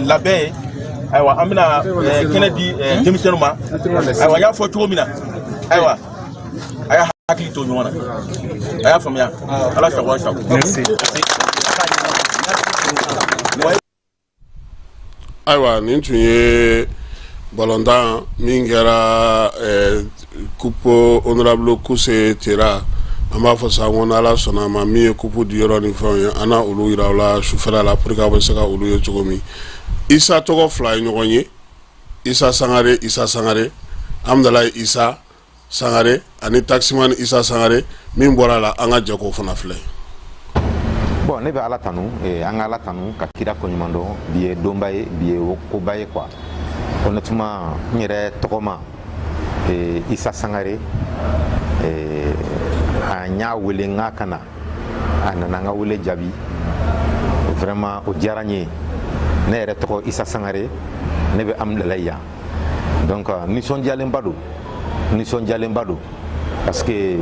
labɛn ye. Ayiwa, an bɛna kɛnɛ di denmisɛnninw ma. Ayiwa, n y'a fɔ cogo min na, ayiwa, a y'a hakili to ɲɔgɔn na. A y'a faamuya. Ala sago aw sago. Merci. Ayiwa, nin tun ye balontan min kɛra coupe honorable Kuse Tera. An b'a fɔ sa ko n'Ala sɔnna a ma, min ye coupe di yɔrɔ ni fɛnw ye, an na olu yira aw la sufɛla la pour que aw bɛ se ka olu ye cogo min. Isa tɔgɔ fila ye ɲɔgɔn ye, Isa Sangare, Isa Sangare, Amudalayi Isa Sangare ani taximan Isa Sangare. Min bɔra a la, an ka jɛ k'o fana filɛ. Bon, ne bɛ Ala tanu, an ka Ala tanu ka kira koɲuman dɔn. Bi ye donba ye, bi ye koba ye quoi. Honnêtement, n yɛrɛ tɔgɔma Isa Sangare. A n y'a wele n k'a ka na, a nana n ka wele jaabi. Vraiment, o diyara n ye. Ne yɛrɛ tɔgɔ Isa Sangare, ne bɛ Amudalayi yan. Donc nisɔndiyalenba don, nisɔndiyalenba don, parce que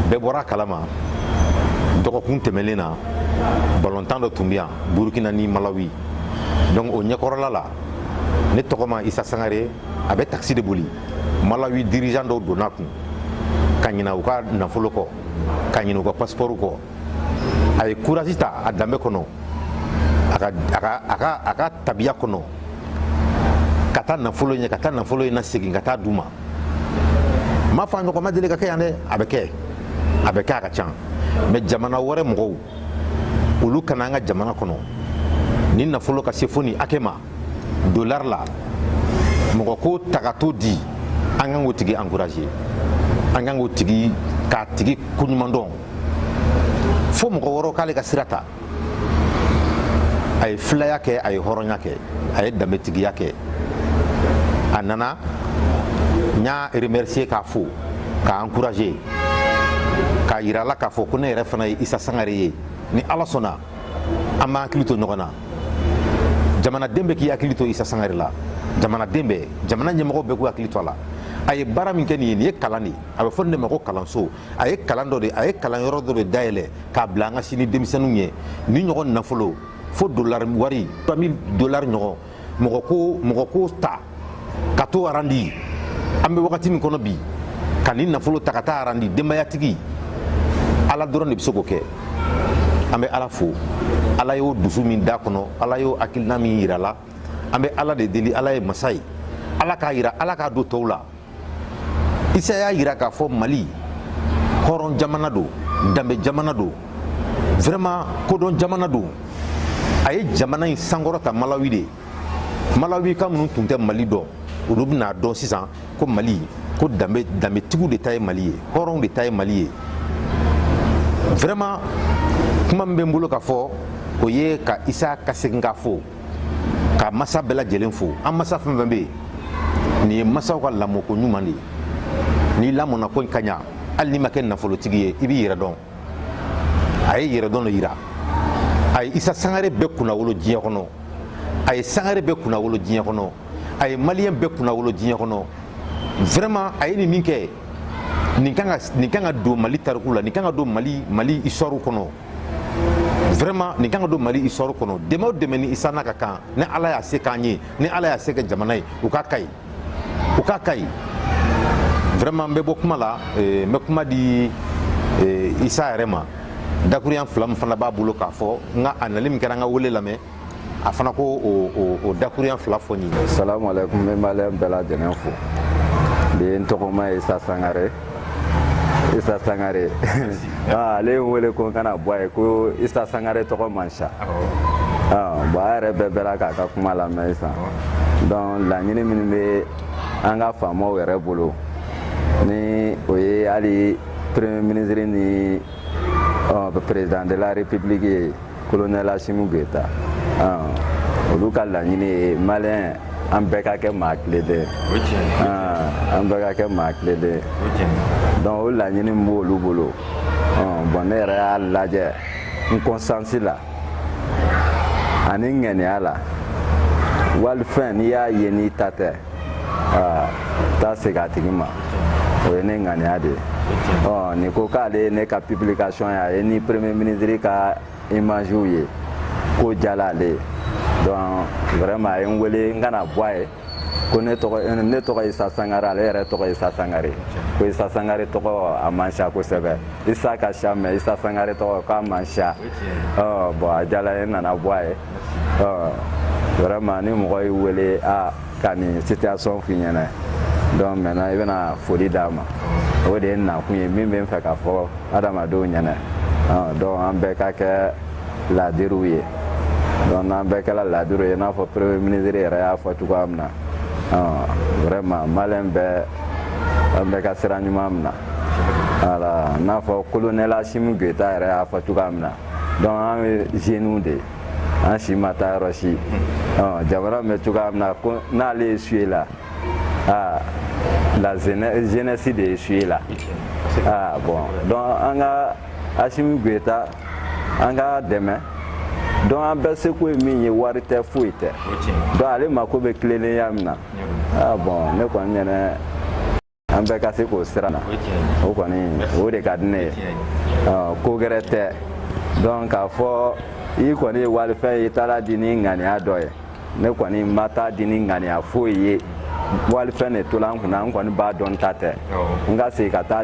bɛɛ bɔra a kalama, dɔgɔkun tɛmɛlen na, balontan dɔ tun bɛ yan, Burukina ni Malawi. Donc o ɲɛkɔrɔla la, ne tɔgɔ ma Isa Sangare, a bɛ taxi de boli. Malawi dirigeant dɔw donna kun ka ɲina u ka nafolo kɔ, ka ɲina u ka passeport kɔ. A ye courage ta a danbe kɔnɔ, a ka tabiya kɔnɔ, ka taa nafolo ɲɛ, ka taa nafolo in nasegin ka taa d'u ma. N m'a fɔ a ɲɔgɔn ma deli ka kɛ yan dɛ. A bɛ kɛ, a bɛ kɛ, a ka ca. Mais jamana wɛrɛ mɔgɔw, olu kana an ka jamana kɔnɔ ni nafolo ka se fo nin hakɛ ma dollar la, mɔgɔ ko ta ka t'o di, an kan k'o tigi encourager, an kan k'o tigi k'a tigi koɲuman dɔn, fo mɔgɔ wɛrɛw k'ale ka sira ta. A ye filaya kɛ, a ye hɔrɔnya kɛ, a ye danbetigiya kɛ. A nana, n y'a remercier, k'a fo, k'a encourager, k'a yira a la k'a fɔ ko ne yɛrɛ fana ye Isa Sangare ye. Ni Ala sɔnna, an b'an hakili to ɲɔgɔn na. Jamanaden bɛɛ k'i hakili to Isa Sangare la, jamanaden bɛɛ, jamana ɲɛmɔgɔ bɛɛ k'u hakili to a la. A ye baara min kɛ nin ye, nin ye kalan de ye. A bɛ fɔ nin de ma ko kalanso. A ye kalan dɔ de, a ye kalanyɔrɔ dɔ de dayɛlɛ k'a bila an ka sini denmisɛnninw ye. Ni ɲɔgɔn nafolo fo dollar wari 3000 dollar ɲɔgɔn, mɔgɔ ko ta ka t'o arandi. An bɛ wagati min kɔnɔ bi, ka nin nafolo ta ka taa arandi denbayatigi, Ala dɔrɔn de bɛ se k'o kɛ. An bɛ Ala fo, Ala y'o dusu min d'a kɔnɔ, Ala y'o hakilina min yira la. An bɛ Ala de deli, Ala ye masa ye, Ala k'a yira, Ala k'a don tɔw la. Isa y'a yira k'a fɔ Mali hɔrɔn jamana don, danbe jamana don, vraiment kodɔn jamana don. A ye jamana in sankɔrɔta Malawi de. Malawi ka minnu tun tɛ Mali dɔn, olu bɛna dɔn sisan ko Mali, ko danbe, danbetigiw de ta ye Mali ye, hɔrɔnw de ta ye Mali ye. Vraiment, kuma min bɛ n bolo ka fɔ, o ye ka Isa ka segin k'a fo, ka masa bɛɛ lajɛlen fo. An masa fɛn fɛn bɛ yen, nin ye masaw ka lamɔko ɲuman de ye. N'i lamɔna ko ka ɲa, hali n'i ma kɛ nafolotigi ye, i b'i yɛrɛ dɔn. A ye yɛrɛ dɔn dɔ yira. A ye Isa Sangare bɛɛ kunnawolo diɲɛ kɔnɔ, a ye Sangare bɛɛ kunnawolo diɲɛ kɔnɔ, a ye Maliyɛn bɛɛ kunnawolo diɲɛ kɔnɔ. Vraiment, a ye nin min kɛ, nin kan ka don Mali tariku la, nin kan ka don Mali histoire kɔnɔ. Vraiment, nin kan ka don Mali histoire kɔnɔ. Dɛmɛ o dɛmɛ ni Isa n'a ka kan, ni Ala y'a se k'an ye, ni Ala y'a se kɛ jamana ye, u k'a ka ɲi, u k'a ka ɲi. Vraiment, n bɛ bɔ kuma la, n bɛ kuma di Isa yɛrɛ ma. Dakuruyan fila min fana b'a bolo k'a fɔ, n ka a nali min kɛra, an ka wele lamɛn, a fana ko o dakuruyan fila fɔ n ye. Salamu alaikum, n bɛ Maliyɛn bɛɛ lajɛlen fo. Bi ye n tɔgɔma ye Isa Sangare. Isa Sangare. Ah, ale ye n wele ko n kana bɔ a ye ko Isa Sangare tɔgɔ man ca. Ah, bon, a yɛrɛ bɛɛ bɛra k'a ka kuma lamɛn sisan. Donc laɲini minnu bɛ an ka faamaw yɛrɛ bolo, ni o ye hali premier ministre ni président de la république ye, colonel Assimi Goïta, olu ka laɲini ye Maliyɛn an bɛɛ ka kɛ maa kileden, an bɛɛ ka kɛ maa kileden. Donc o laɲini min b'olu bolo, bon, ne yɛrɛ y'a lajɛ n conscience la ani n ŋaniya la, walifɛn n'i y'a ye n'i ta tɛ, taa segin a tigi ma, o ye ne ŋaniya de ye. Nin ko k'ale ye ne ka publication ye, a ye ni premier ministre ka image ye, ko diyala ale ye. Donc vraiment, a ye n wele n kana bɔ a ye ko ne tɔgɔ Isa Sangare, ale yɛrɛ tɔgɔ Isa Sangare, ko Isa Sangare tɔgɔ a man siya kosɛbɛ, Isa ka siya, mais Isa Sangare tɔgɔ k'a man siya. Bon, a diyala n ye, n nana bɔ a ye. Vraiment, ni mɔgɔ y'i wele a ka nin situation f'i ɲɛna, donc maintenant i bɛna foli d'a ma, o de ye n nakun ye. Min bɛ n fɛ ka fɔ adamadenw ɲɛna, donc an bɛɛ ka kɛ laadiriw ye. Donc n'an bɛɛ kɛra laadiriw ye, i n'a fɔ premier ministre yɛrɛ y'a fɔ cogoya min na, vraiment, Maliyɛn bɛɛ, an bɛɛ ka sira ɲuman minɛ. Voilà, n'a fɔ colonel Assimi Goïta yɛrɛ y'a fɔ cogoya min na, donc an ye jeunes de ye, an si ma taa yɔrɔ si. Jamana bɛ cogoya min na, ko n'ale ye suye la, aa, la jeunesse de ye suye la. Ah bon, donc an ka Asimi Goyita, an ka dɛmɛ. Donc an bɛɛ seko ye min ye, wari tɛ, foyi tɛ. Donc ale mako bɛ tilennenya min na, ah bon, ne kɔni ɲɛnɛ an bɛɛ ka se k'o sira na, o kɔni o de ka di ne ye. Ko gɛrɛ tɛ. Donc k'a fɔ i kɔni ye walifɛn ye, i taara di ni ŋaniya dɔ ye, ne kɔni ma taa di ni ŋaniya foyi ye. Walifɛn de tola n kunna, n kɔni b'a dɔn n ta tɛ, n ka segin ka taa.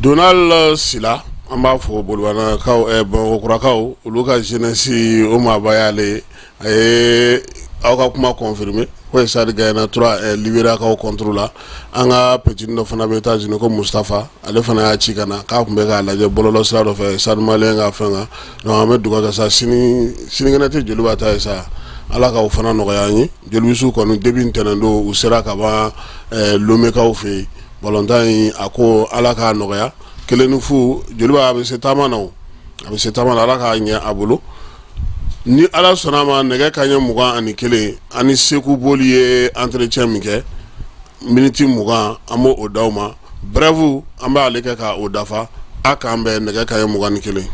Donald Sila, an b'a fɔ Bolibanakaw, Bamakɔkurakaw, olu ka jeunesse o maaba y'ale. A ye aw ka kuma confirmer ko Stade gagné 3 Liberakaw contre la. An ka petit dɔ fana bɛ États-Unis ko Mustafa, ale fana y'a ci ka na k'a tun bɛ k'a lajɛ bɔlɔlɔ sira dɔ fɛ, Stade Malien ka fɛn kan. Donc an bɛ dugawu kɛ sa, sini sinikɛnɛ tɛ Joliba ta ye sa, Ala k'aw fana nɔgɔya an ye. Jolibisu kɔni, depuis ntɛnɛn don, u sera ka ban Lomekaw fɛ yen. Balontan in, a ko Ala k'a nɔgɔya, 1-0. Joliba a bɛ se taama na, o a bɛ se taama na, Ala k'a ɲɛ a bolo. Ni Ala sɔnna a ma, nɛgɛ kanɲɛ 21, ani Seku Boli ye entretien min kɛ, miniti 20, an b'o d'aw ma. Bref, an b'ale kɛ ka o dafa. A k'an bɛn nɛgɛ kanɲɛ 21.